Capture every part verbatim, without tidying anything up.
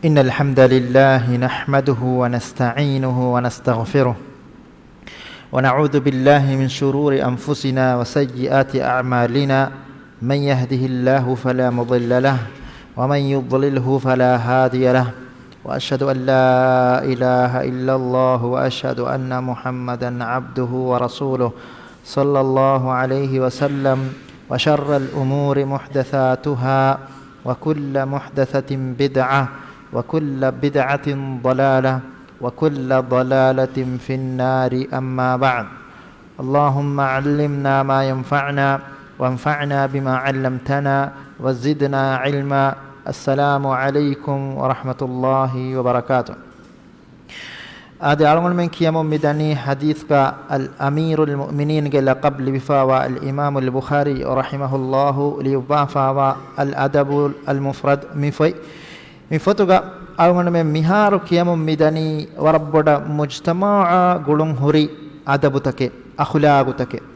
إن الحمد لله نحمده ونستعينه ونستغفره، ونعوذ بالله من شرور أنفسنا وسيئات أعمالنا، من يهده الله فلا مضل له، ومن يضلله فلا هادي له، وأشهد أن لا إله إلا الله، وأشهد أن محمدا عبده ورسوله، صلى الله عليه وسلم، وشر الأمور محدثاتها، وكل محدثة بدعة، وكل بدعة ضلالة، وكل ضلالة في النار، أما بعد. اللهم علمنا ما ينفعنا، وانفعنا بما علمتنا، وزدنا علما. السلام عليكم ورحمة الله وبركاته. އާދެ، އަޅުގަނޑުމެން ކިޔަމުން މިދަނީ ޙަދީޘްގަ އަލް އަމީރުލް މުއުމިނީންގެ ލަޤަބް ލިބިފާވާ އަލް އިމާމުލް ބުޚާރީ ރަޙިމަހުﷲ ލިޔުއްވާފާވާ އަލް އަދަބުލް މުފްރަދު މި ފޮތް. މި ފޮތުގަ އަޅުގަނޑުމެން މިހާރު ކިޔަމުން މިދަނީ ވަރަށް ބޮޑަށް މުޖްތަމަޢާ ގުޅުން ހުރި އަދަބުތަކެއް، އަޚުލާގުތަކެއް.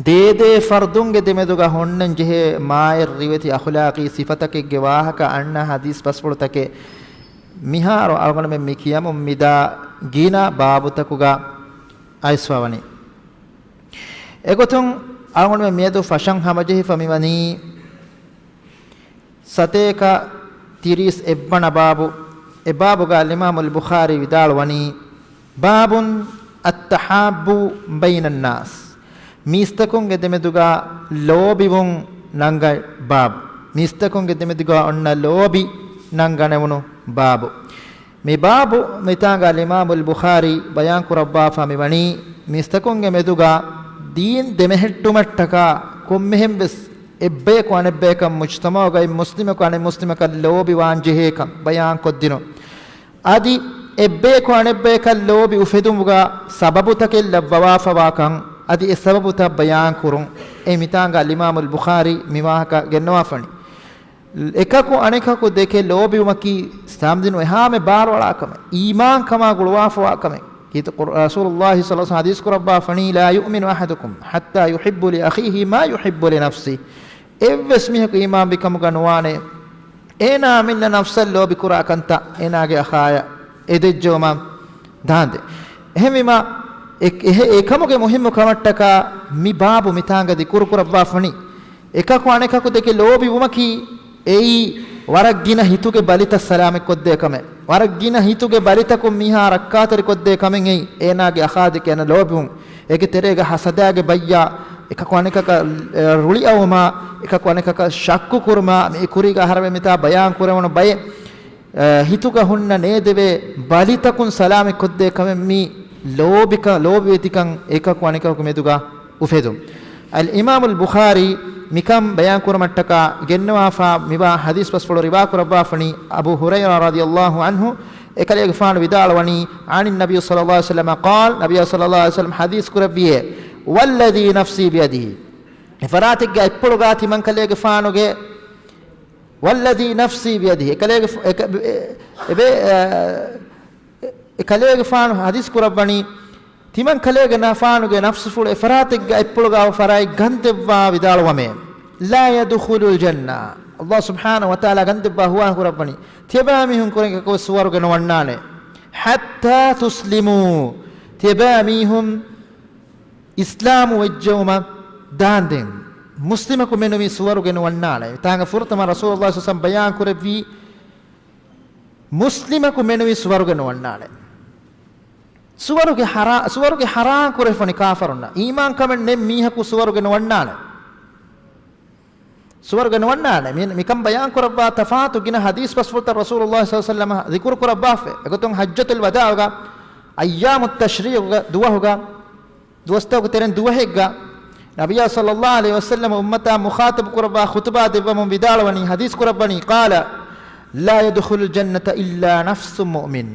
ދޭދޭ ފަރްދުންގެ ދެމެދުގަ ހުންނަން ޖެހޭ މާތް ރިވެތި އަޚުލާޤީ ސިފަތަކެއްގެ ވާހަކަ އަންނަ ޙަދީޘް ބަސްފުޅުތަކެއް. މިހާރު އަޅުގަނޑުމެން މި ކިޔަމުން މިދާ ގިނަ ބާބުތަކުގަ އައިސްފަވަނީ. އެގޮތުން އަޅުގަނޑުމެން މިއަދު ފަށަން ހަމަޖެހިފަ މިވަނީ ސަތޭކަ ތިރީސް އެއްވަނަ ބާބު. އެ ބާބުގަ އަލް އިމާމުލް ބުޚާރީ ވިދާޅުވަނީ، باب التحاب بين الناس، މީސްތަކުންގެ ދެމެދުގަ ލޯބިވުން ނަންގަ ބާބު. މީސްތަކުންގެ ދެމެދުގަ އޮންނަ ލޯބި ނަންގަނެވުނު ބާބު. މި ބާބު މިތާނގަ އަލް އިމާމުލް ބުޚާރީ ބަޔާން ކުރައްވާފަ މިވަނީ، މީސްތަކުންގެ މެދުގަ ދީން ދެމެހެއްޓުމަށްޓަކާ ކޮންމެހެން ވެސް އެއްބަޔަކު އަނެއްބަޔަކަށް، މުޖްތަމަޢުގައި މުސްލިމަކު އަނެއް މުސްލިމަކަށް ލޯބިވާން ޖެހޭކަން ބަޔާން ކޮށްދިނުން. އަދި އެއްބަޔަކު އަނެއްބަޔަކަށް ލޯބި އުފެދުމުގަ ސަބަބުތަކެއް ލައްވަވާފަވާކަން، އަދި އެ ސަބަބުތައް ބަޔާން ކުރުން. އެ މިތާނގަ އަލް އިމާމުލް ބުޚާރީ މި ވާހަކަ ގެންނަވާފަނީ. އެކަކު އަނެކަކު ދެކެ ލޯބިވުމަކީ އިސްލާމްދީނު އެހާމެ ބާރުއަޅާ ކަމެއް، އީމާންކަމާ ގުޅުވާފަވާ ކަމެއް. ކީރިތި ޤުރް-، ރަސޫލުﷲ ޞައްލަﷲ ޢަލައިހި ވަސައްލަމް ޙަދީޘް ކުރައްވާފަނީ، لا يؤمن أحدكم حتى يحب لأخيه ما يحب لنفسه. އެއްވެސް މީހަކު އީމާންވި ކަމުގަ ނުވާނެ، އޭނާ މިންނަ ނަފްސަށް ލޯބިކުރާ ކަންތައް އޭނާގެ އަޚާޔަށް އެދެއްޖެއުމަށް ދާންދެ. އެހެންވީމާ، އެ-، އެހެ-، އެކަމުގެ މުހިއްމު ކަމަށްޓަކާ މި ބާބު މިތާނގަ ޛިކުރު ކުރައްވާފަނީ. އެކަކު އަނެކަކު ދެކެ ލޯބިވުމަކީ އެއީ ވަރަށް ގިނަ ހިތުގެ ބަލިތައް ސަލާމަތްކޮށްދޭ ކަމެއް. ވަރަށް ގިނަ ހިތުގެ ބަލިތަކުން މީހާ ރައްކާތެރިކޮށްދޭ ކަމެއް އެއީ އޭނާގެ އަޚާ ދެކެ އަންނަ ލޯބިވުން. އޭގެ ތެރޭގަ ޙަސަދާގެ ބައްޔާ، އެކަކު އަނެކަކަށް، އެ، ރުޅިއައުމާ، އެކަކު އަނެކަކަށް ޝައްކު ކުރުމާ، މި ކުރީގަ އަހަރެމެން މިތާ ބަޔާން ކުރެވުނު ބައެއް، އެ، ހިތުގަ ހުންނަ ނޭދެވޭ ބަލިތަކުން ސަލާމަތްކޮށްދޭ ކަމެއް މީ ލޯބިކަ-، ލޯބިވެތިކަން އެކަކު އަނެކަކު މެދުގަ އުފެދުން. އަލް އިމާމުލް ބުޚާރީ މިކަން ބަޔާން ކުރުމަށްޓަކާ ގެންނަވާފާ މިވާ ޙަދީޘް ބަސްފުޅު ރިވާ ކުރައްވާފަނީ އަބޫ ހުރައިރާ ރަޟިޔަﷲ ޢަންހު، އެކަލޭގެފާނު ވިދާޅުވަނީ، عن النبي صلى الله عليه وسلم قال، ނަބިއްޔާ ޞައްލަﷲ ޢަލައިހި ވަސައްލަމަ ޙަދީޘް ކުރެއްވިއޭ، والذي نفسي بيده، އެފަރާތެއްގެ އަތްޕުޅުގާ ތިމަންކަލޭގެފާނުގެ، والذي نفسي بيده، އެކަލޭގެ-، އެކ-، އެ-، އެބެ-، އެ-، އެ ކަލޭގެފާނު ޙަދީޘް ކުރައްވަނީ، ތިމަން ކަލޭގެފާނުގެ ނަފްސުފުޅު އެފަރާތެއްގެ އަތްޕުޅުގާ ފަރާތް ގަންދެއްވާ ވިދާޅުވަމޭ، لا يدخل الجنة، ﷲ ސުބްޙާނަހޫ ވަތަޢާލާ ގަންދެއްވާ ހުވާ ކުރައްވަނީ، ތިޔަބައިމީހުން ކުރެން އެކަކުވެސް ސުވަރުގެ ނުވަންނާނެ، حتى تسلموا، ތިޔަބައިމީހުން އިސްލާމު ވެއްޖެއުމަށް ދާންދެން، މުސްލިމަކު މެނުވީ ސުވަރުގެ ނުވަންނާނެ. ތާނގަ ފުރަތަމަ ރަސޫލުﷲ ޞައްލަﷲ ޢަލައިހި ވަސައްލަމަ ބަޔާން ކުރެއްވީ، މުސްލިމަކު މެނުވީ ސުވަރުގެ ނުވަންނާނެ. ސުވަރުގެ ޙަރާ-، ސުވަރުގެ ޙަރާން ކުރެފަނި ކާފަރުންނަށް، އީމާންކަމެއް ނެތް މީހަކު ސުވަރުގެ ނުވަންނާނެ. ސުވަރުގެ ނުވަންނާނެ. މި-، މިކަން ބަޔާން ކުރައްވާ ތަފާތު ގިނަ ޙަދީޘް ބަސްފުޅުތައް ރަސޫލުﷲ ޞައްލަﷲ ޢަލައިހި ވަސައްލަމަ ޛިކުރު ކުރައްވާފަ. އެގޮތުން ޙައްޖަތުލް ވަދާޢުގަ، އައްޔާމު ތަޝްރީޢުގަ ދުވަހުގަ، ދުވަސްތަކުގެ ތެރެއިން ދުވަހެއްގަ، ނަބިއްޔާ ޞައްލަﷲ ޢަލައިހި ވަސައްލަމަ އުއްމަތާ މުޚާޠަބު ކުރައްވާ ޚުޠުބާ ދެއްވަމުން ވިދާޅުވަނީ، ޙަދީޘް ކުރައްވަނީ، قال، لا يدخل الجنة إلا نفس مؤمن،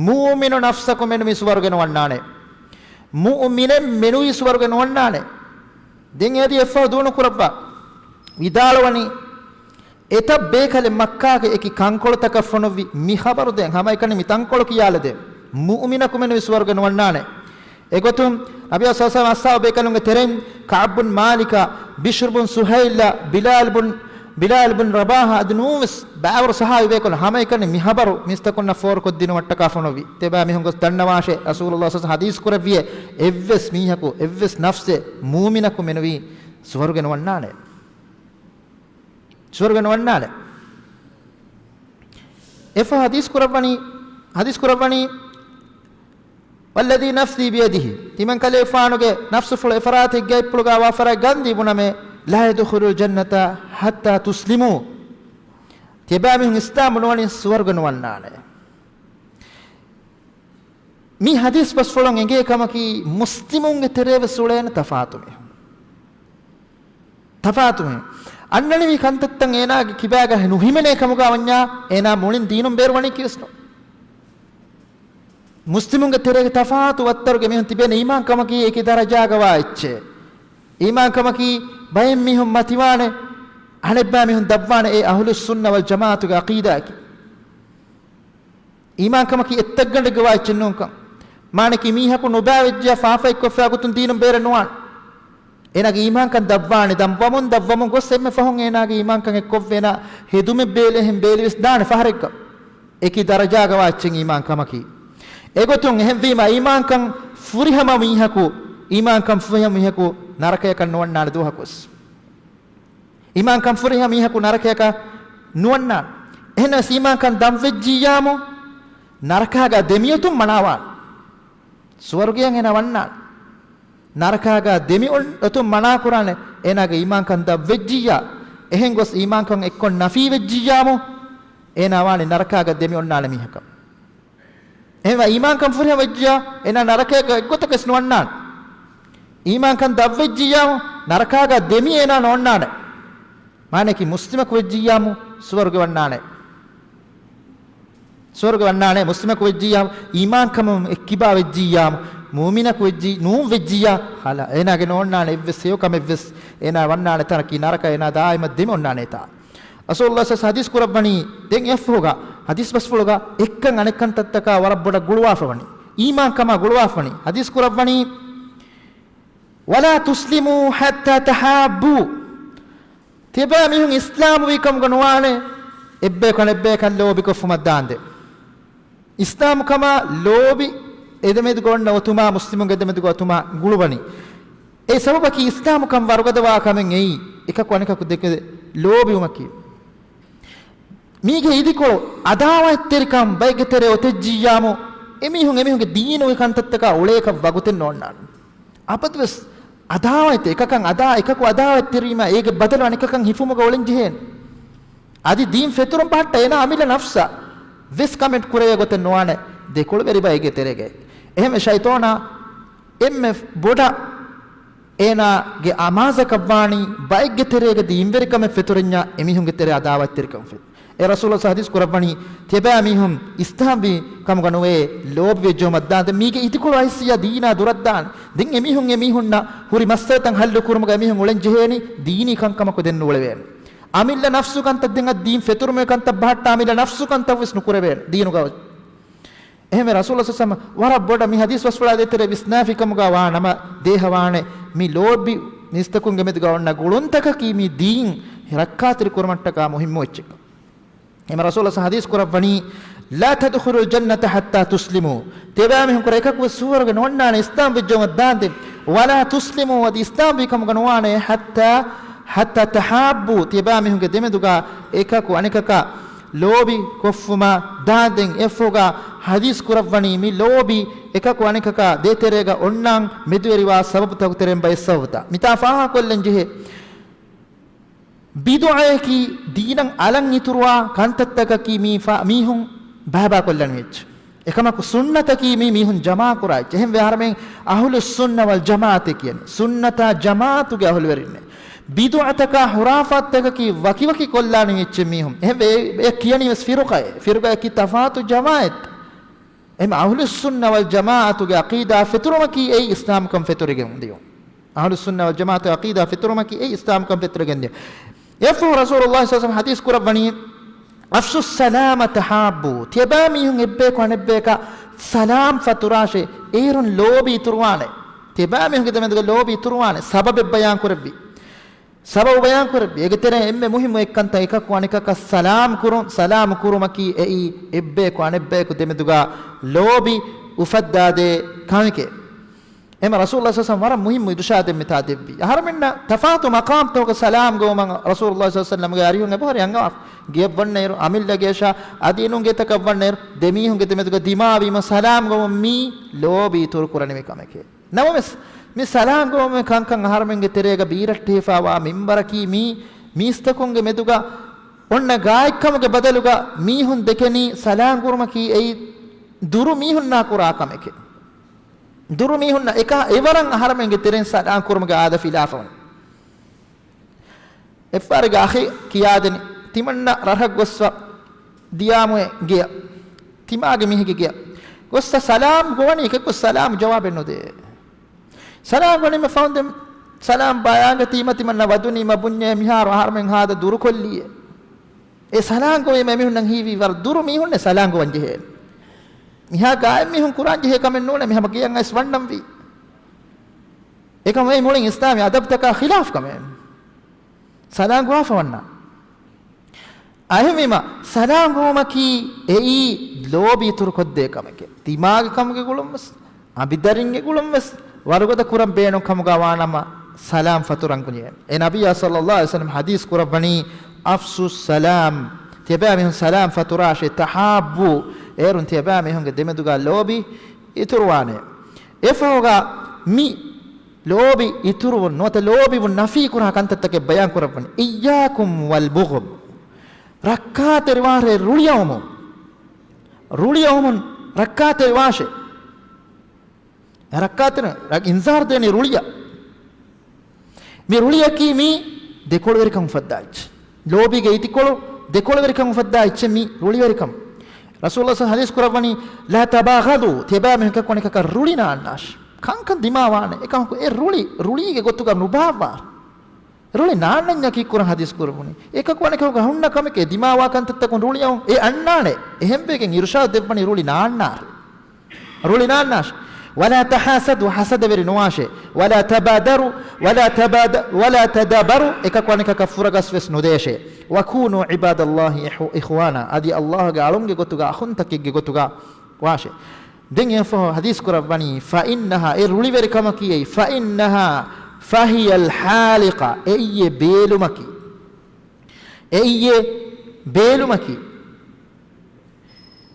މުއުމިނު ނަފްސަކު މެނުވީ ސުވަރުގެ ނުވަންނާނެ. މުއުމިނެއް މެނުވީ ސުވަރުގެ ނުވަންނާނެ. ދެން އޭދި އެއްފަހު ދޫނު ކުރައްވާ ވިދާޅުވަނީ، އެތައް ބޭކަލެއް މައްކާގެ އެކި ކަންކޮޅުތަކަށް ފޮނުއްވި މި ޚަބަރު ދޭން ހަމައެކަނި މި ތަންކޮޅު ކިޔާލަދޭ. މުއުމިނަކު މެނުވީ ސުވަރުގެ ނުވަންނާނެ. އެގޮތުން ނަބިއްޔާ ޞައްލަﷲ ޢަލައިހި ވަސައްލަމަ އަޞްޙާބު ބޭކަލުންގެ ތެރެއިން ކަޢުބު ބުން މާލިކާ، ބިޝްރު ބުން ސުހައިލާ، ބިލާލް ބުން ބިލާލް ބިން ރަބާހާ އަދި ނޫންވެސް ބައިވަރު ޞަޙާބީ ބޭކަލުން ހަމައެކަނި މި ހަބަރު މީސްތަކުންނަށް ފޯރުކޮށްދިނުމަށްޓަކާ ފޮނުއްވި. ތިޔަބައިމީހުން ގޮސް ދަންނަވާށޭ، ރަސޫލުﷲ ޞައް ޙަދީޘް ކުރެއްވިއޭ، އެއްވެސް މީހަކު، އެއްވެސް ނަފްސެއް، މޫމިނަކު މެނުވީ ސުވަރުގެ ނުވަންނާނެ. ސުވަރުގެ ނުވަންނާނެ. އެފަ ޙަދީޘް ކުރައްވަނީ، ޙަދީޘް ކުރައްވަނީ، والذي نفسي بيده، ތިމަން ކަލޭފާނުގެ ނަފްސުފުޅު އެފަރާތެއްގެ އަތްޕުޅުގަ ވާ ފަރާތް ގަންދީ ބުނަމޭ، لا يدخل الجنة حتى تسلموا. ތިޔަބައިމީހުން އިސްލާމް ނުވަނީ ސުވަރުގެ ނުވަންނާނެ. މި ޙަދީޘް ބަސްފުޅުން އެނގޭ ކަމަކީ، މުސްލިމުންގެ ތެރޭވެސް އުޅޭނެ ތަފާތު މީހުން. ތަފާތު މީހުން. އަންނަނިވި ކަންތައްތައް އޭނާގެ ކިބާގަ ނުހިމެނޭ ކަމުގަ ވަންޏާ، އޭނާ މުޅިން ދީނުން ބޭރުވަނީ ކީވެސް ނޫން. މުސްލިމުންގެ ތެރޭގެ ތަފާތު ވައްތަރުގެ މީހުން ތިބޭނެ އީމާންކަމަކީ އެކި ދަރަޖާގަ ވާ އެއްޗެއް. އީމާންކަމަކީ ބައެއް މީހުން މަތިވާނެ، އަނެއްބައި މީހުން ދަށްވާނެ އެ އަހުލުއްސުންނަ ވަލްޖަމާޢަތުގެ ޢަޤީދާއަކީ. އީމާންކަމަކީ އެއްތައްގަނޑެއްގަ ވާ އެއްޗެއް ނޫންކަން. މާނައަކީ މީހަކު ނުބައިވެއްޖިޔާ ފާފައެއްކޮށްފައި ގޮތުން ދީނުން ބޭރެއް ނުވާނެ. އޭނާގެ އީމާންކަން ދަށްވާނެ، ދަށްވަމުން ދަށްވަމުން ގޮސް އެންމެ ފަހުން އޭނާގެ އީމާންކަން އެއްކޮށްވޭނާ ހެދުމެއް ބޭލި އެހެން ބޭލިވެސް ދާނެ ފަހަރެއްގަ. އެކި ދަރަޖާގަ ވާ އެއްޗެއް އީމާންކަމަކީ. އެގޮތުން އެހެންވީމަ އީމާންކަން ފުރިހަމަ މީހަކު، އީމާންކަން ފުރިހަމަ މީހަކު ނަރަކަޔަކަށް ނުވަންނާނެ ދުވަހަކުވެސް. އީމާންކަން ފުރިހަމަ މީހަކު ނަރަކަޔަކަށް ނުވަންނާނެ. އެހެނަސް އީމާންކަން ދަށްވެއްޖިއްޔާމު، ނަރަކާގަ ދެމިއޮތުން މަނާވާނެ. ސުވަރުގެއަށް އޭނާ ވަންނާނެ. ނަރަކާގަ ދެމި އޮތުން މަނާކުރާނެ، އޭނާގެ އީމާންކަން ދަށްވެއްޖިއްޔާ. އެހެން ގޮސް އީމާންކަން އެއްކޮށް ނަފީވެއްޖިއްޔާމު، އޭނާ ވާނެ ނަރަކާގަ ދެމި އޮންނާނެ މީހަކަށް. އެހެންވެ، އީމާންކަން ފުރިހަމަ ވެއްޖިއްޔާ، އޭނާ ނަރަކަޔަކަށް އެއްގޮތަކަސް ނުވަންނާނެ. އީމާންކަން ދަށްވެއްޖިއްޔާ، ނަރަކާގަ ދެމި އޭނާ ނޯންނާނެ. މާނައަކީ މުސްލިމަކު ވެއްޖިއްޔާމު، ސުވަރުގެ ވަންނާނެ. ސުވަރުގެ ވަންނާނެ، މުސްލިމަކު ވެއްޖިއްޔާ، އީމާންކަމުން އެއްކިބާ ވެއްޖިއްޔާ، މުއުމިނަކު ވެއްޖި، ނޫން ވެއްޖިއްޔާ، ހަލާ، އޭނާގެ ނޯންނާނެ އެއްވެސް ހެޔޮކަމެއްވެސް، އޭނާ ވަންނާނެ ތަނަކީ ނަރަކަ، އޭނާ ދާއިމަށް ދެމި އޮންނާނޭތާ. ރަސޫލުﷲ ޞައް ޙަދީޘް ކުރައްވަނީ، ދެން އެއަށްފަހުގަ، ޙަދީޘް ބަސްފުޅުގަ، އެއްކަން އަނެއްކަންތައްތަކާ ވަރަށް ބޮޑަށް ގުޅުވާފަވަނީ. އީމާންކަމާ ގުޅުވާފަވަނީ. ޙަދީޘް ކުރައްވަނީ، ولا تسلموا حتى تحابوا. ތިޔަބައި މީހުން އިސްލާމްވީ ކަމުގަ ނުވާނެ، އެއްބަޔަކު އަނެއްބަޔަކަށް ލޯބިކޮށްފުމަށް ދާންދެން. އިސްލާމްކަމާ ލޯބި އެދެމެދުގަ އޮންނަ އޮތުމާ، މުސްލިމުންގެ އެދެމެދުގަ އޮތުމާ ގުޅުވަނީ. އެ ސަބަބަކީ އިސްލާމްކަން ވަރުގަދަވާ ކަމެއް އެއީ، އެކަކު އަނެކަކު ދެކެ ލޯބިވުމަކީ. މީގެ އިދިކޮޅު އަދާވަތްތެރިކަން ބައެއްގެ ތެރެ އޮތެއްޖިއްޔާމު، އެމީހުން އެމީހުންގެ ދީނުގެ ކަންތައްތަކާ އުޅޭކަށް ވަގުތެއް ނޯންނާނެ. އަބަދުވެސް އަދާވަތް، އެކަކަށް އަދާ، އެކަކު އަދާވަތްތެރިވީމަ، އޭގެ ބަދަލު އަނެކަކަށް ހިފުމުގަ އުޅެން ޖެހޭނެ. އަދި ދީން ފެތުރުން ބަހައްޓަ އޭނާ އަމިއްލަ ނަފްސަށް ވެސް ކަމެންޓް ކުރެވޭ ގޮތެއް ނުވާނެ، ދެކޮޅުވެރި ބައެއްގެ ތެރޭގައި. އެހެންވެ ޝައިޠާނާ އެންމެ ބޮޑަށް އޭނާގެ އަމާޒަކަށްވާނީ ބައެއްގެ ތެރޭގަ ދީންވެރިކަމެއް ފެތުރެންޏާ އެމީހުންގެ ތެރެ އަދާވަތްތެރިކަން ފެ-، އެ ރަސޫލު ޙަދީސް ކުރައްވަނީ، ތިޔަބައިމީހުން އިސްލާމްވީ ކަމުގަ ނުވޭ، ލޯބިވެއްޖެހުމަށްދާންދެން މީގެ އިދިކޮޅު އައިސްއިޔާ ދީނާ ދުރަށްދާނެ. ދެން އެމީހުން އެމީހުންނަށް ހުރި މައްސަލަތައް ހައްލު ކުރުމުގަ އެމީހުން އުޅެން ޖެހޭނީ ދީނީ ކަންކަމަކު ދެން ނުއުޅެވޭނެ. އަމިއްލަ ނަފްސު ކަންތައް ދެން އަދި ދީން ފެތުރުމުގެ ކަންތައް ބަހައްޓާ އަމިއްލަ ނަފްސު ކަންތައްވެސް ނުކުރެވޭނެ ދީނުގަ. އެހެންވެ ރަސޫލު ސައްސަމަ ވަރަށް ބޮޑަށް މި ޙަދީސް ބަސްފުޅާ ދޭތެރޭ ވިސްނާފި ކަމުގަ ވާ ނަމަ ދޭހަވާނެ މި ލޯބި މީސްތަކުންގެ މެދުގަ އޮންނަ ގުޅުންތަކަކީ މި ދީން ރައްކާތެރި ކުރުމަށްޓަކާ މުހިއްމު އެއްޗެއް. އެމަ ރަސޫލު ޙަދީސް ކުރައްވަނީ، لا تدخلوا الجنة حتى تسلموا. ތިޔަބައިމީހުން ކުރެ އެކަކުވެސް ސުވަރުގެ ނޯންނާނެ އިސްލާމް ވެއްޖެއުމަށް ދާންދެން. ولا تسلموا، އަދި އިސްލާމް ވީ ކަމުގަ ނުވާނެ، حتى، حتى تحابوا، ތިޔަބައިމީހުންގެ ދެމެދުގަ އެކަކު އަނެކަކަށް ލޯބި ކޮށްފުމަށް ދާންދެން. އެއަށްފަހުގަ ޙަދީސް ކުރައްވަނީ މި ލޯބި އެކަކު އަނެކަކާ ދޭތެރޭގަ އޮންނަން މެދުވެރިވާ ސަބަބުތަކު ތެރެއިން ބައެއް ސަބަބުތައް. މިތާ ފާހަގަކޮށްލަން ޖެހޭ. ބިދުޢައަކީ ދީނަށް އަލަށް އިތުރުވާ ކަންތައްތަކަކީ މީ ފާ-، މީހުން ބައިބައި ކޮށްލަން ވެއްޖެ. އެކަމަކު ސުންނަތަކީ މީ މީހުން ޖަމާކުރާ އެއްޗެއް. އެހެންވެ އަހަރެމެން އަހުލުއްސުންނަ ވަލްޖަމާޢަތޭ ކިޔަނީ. ސުންނަތާ ޖަމާޢަތުގެ އަހުލުވެރިންނޭ. ބިދުޢަތަކާ ޚުރާފާތުތަކަކީ ވަކިވަކި ކޮށްލާނެ އެއްޗެއް މީހުން. އެހެންވެ އެ ކިޔަނީ ވެސް ފިރުޤައޭ. ފިރުޤައަކީ ތަފާތު ޖަމާޢަތް. އެހެން އަހުލުއްސުންނަ ވަލްޖަމާޢަތުގެ ޢަޤީދާ ފެތުރުމަކީ އެއީ އިސްލާމްކަން ފެތުރިގެން ދިޔުން. އަހުލުއްސުންނަ ވަލްޖަމާޢަތުގެ ޢަޤީދާ ފެތުރުމަކީ އެއީ އިސްލާމްކަން ފެތުރިގެން ދިޔުން. އެއަށްފަހު ރަސޫލުﷲ ޞައްލަﷲ ޢަލައިހި ވަސައްލަމަ ޙަދީސް ކުރައްވަނީ، أفشوا السلام تحابوا، ތިޔަބައިމީހުން އެއްބަޔަކު އަނެއްބަޔަކަށް ސަލާމް ފަތުރާށޭ، އޭރުން ލޯބި އިތުރުވާނެ. ތިޔަބައިމީހުންގެ ދެމެދުގަ ލޯބި އިތުރުވާނެ. ސަބަބެއް ބަޔާން ކުރެއްވި. ސަބަބު ބަޔާންކުރެއްވި. އޭގެ ތެރެއިން އެންމެ މުހިއްމު އެއްކަންތައް އެކަކު އަނެކަކަށް ސަލާމް ކުރުން. ސަލާމް ކުރުމަކީ އެއީ އެއްބަޔަކު އަނެއްބަޔަކު ދެމެދުގަ ލޯބި އުފައްދާދޭ ކަމެކޭ. އެމަ ރަސޫލު ޞައްލަﷲު ވަރަށް މުހިއްމު އިރުޝާދެއް މިތާ ދެއްވީ. އަހަރަމެންނަށް ތަފާތު މަޤާމްތަކުގަ ސަލާމް ގޮވުމަށް ރަސޫލު ޞައްލަﷲު އަރިހުން އެބަހުރި އަންގަވާފަ. ގެޔަށް ވަންނައިރު، އަމިއްލަ ގެޔަށާ އަދި އިނުން ގެތަކަށް ވަންނައިރު، ދެމީހުންގެ ދެމެދުގަ ދިމާވީމަ ސަލާމް ގޮވުން މީ ލޯބި އިތުރު ކުރަނިވި ކަމެކޭ. ނަމަވެސް، މި ސަލާމް ގޮވުމުގެ ކަންކަން އަހަރުމެންގެ ތެރޭގަ ބީރައްޓެހިފާވާ މިންވަރަކީ މީ، މީސްތަކުންގެ މެދުގަ އޮންނަ ގާތްކަމުގެ ބަދަލުގަ މީހުން ދެކެނީ ސަލާމް ކުރުމަކީ އެއީ ދުރު މީހުންނާ ކުރާ ކަމެކޭ. ދުރު މީހުންނަށް އެކަހަ އެވަރަށް އަހަރުމެންގެ ތެރެއިން ސަލާމް ކުރުމުގެ އާދަ ފިލާފަ ވަނީ. އެއްފަހަރެއްގަ އަޚީ ކިޔާދެނީ، ތިމަންނަ ރަށަށް ގޮސްފަ ދިޔާމުއެ ގެޔަށް، ތިމާގެ މީހެއްގެ ގެޔަށް ގޮއްސަ ސަލާމް ގޮވަނީ އެކަކު ސަލާމް ޖަވާބެއް ނުދޭ. ސަލާމް ގޮވަނީމަ ފަހުން ދެން ސަލާމް ބަޔާންގަތީމަ ތިމަންނަ ވަދުނީމަ ބުންޏޭ މިހާރު އަހަރުމެން ހާދަ ދުރުކޮށްލީއޭ. އެ ސަލާމް ގޮވީމަ އެމީހުންނަށް ހީވީ ވަރަށް ދުރު މީހުންނޭ ސަލާމް ގޮވަން ޖެހޭނީ. މިހާ ގާތް މީހުން ކުރާން ޖެހޭ ކަމެއް ނޫނޭ މި ހަމަ ގެޔަށް އައިސް ވަންނަންވީ. އެކަމަކީ މުޅިން އިސްލާމީ އަދަބުތަކާ ޚިލާފް ކަމެއް. ސަލާމް ގޮވާފަ ވަންނާނެ. އެހެންވީމަ، ސަލާމް ގޮވުމަކީ އެއީ ލޯބި އިތުރު ކޮށްދޭ ކަމެކޭ. ދިމާގި ކަމުގެ ގުޅުން ވެސް، އަނބިދަރިންގެ ގުޅުން ވެސް، ވަރުގަދަ ކުރަން ބޭނުން ކަމުގަ ވާނަމަ، ސަލާމް ފަތުރަން ކުނިއެން. އެ ނަބިއްޔާ ޞައްލަﷲު ޢަލައިހި ވަސައްލަމަ ޙަދީޘް ކުރައްވަނީ، "އަފްޝުއްސަލާމް." ތިޔަބައިމީހުން ސަލާމް ފަތުރާށޭ، "ތަޙާއްބޫ." އޭރުން ތިޔަބައިމީހުންގެ ދެމެދުގަ ލޯބި އިތުރުވާނެ. އެފަހުގަ މި ލޯބި އިތުރުވުން ނުވަތަ ލޯބިވުން ނަފީ ކުރާ ކަންތައްތަކެއް ބަޔާން ކުރައްވަނީ. "އިއްޔާކުމް ވަލް ބުޣުޟް." ރައްކާތެރިވާށޭ ރުޅިއައުމުން. ރުޅިއައުމުން ރައްކާތެރިވާށޭ. ރައްކާތެރި، ރަ-، އިންޒާރު ދޭނީ ރުޅިއަށް. މި ރުޅިއަކީ މީ ދެކޮޅުވެރިކަން އުފައްދާ އެއްޗެއް. ލޯބީގެ އިތިކޮޅު ދެކޮޅުވެރިކަން އުފައްދާ އެއްޗެއް މީ ރުޅިވެރިކަން. ރަސޫލު ޙަދީޘް ކުރައްވަނީ، "ލާ ތަބާޣަޟޫ." ތިޔަބައިމީހުން އެކަކު އަނެކަކަށް ރުޅި ނާންނާށި. ކަންކަން ދިމާވާނެ. އެކަމަކު އެ ރުޅި، ރުޅީގެ ގޮތުގަ ނުބާއްވާށި. ރުޅި ނާންނަންޏާ ކީއްކުރަން ޙަދީޘް ކުރައްވަނީ؟ އެކަކު އަނެކަކުގެ ހުންނަ ކަމެކޭ ދިމާވާ ކަންތައްތަކުން ރުޅިއައުން. އެ އަންނާނެ. އެހެންވެގެން އިރުޝާދު ދެއްވަނީ ރުޅި ނާންނާށޭ. ރުޅި ނާންނާށޭ. "ވަލާ ތަޙާސަދޫ." ޙަސަދަވެރި ނުވާށޭ. "ވަލާ ތަބާދަރޫ." ވަލާ ތަބާދަ-، "ވަލާ ތަދާބަރޫ." އެކަކު އަނެކަކަށް ފުރަގަސް ވެސް ނުދޭށޭ. "ވަކޫނޫ ޢިބާދަﷲ އިޚް-، އިޚްވާނާ." އަދި ﷲގެ އަޅުންގެ ގޮތުގަ އަޚުންތަކެއްގެ ގޮތުގަ ވާށޭ. ދެން އެފަހު ޙަދީޘް ކުރައްވަނީ، "ފައިންނަހާ." އެ ރުޅިވެރިކަމަކީ އެއީ، "ފައިންނަހާ ފަހިޔަލް ޙާލިޤާ." އެއީ އެ ބޭލުމަކީ. އެއީ އެ ބޭލުމަކީ.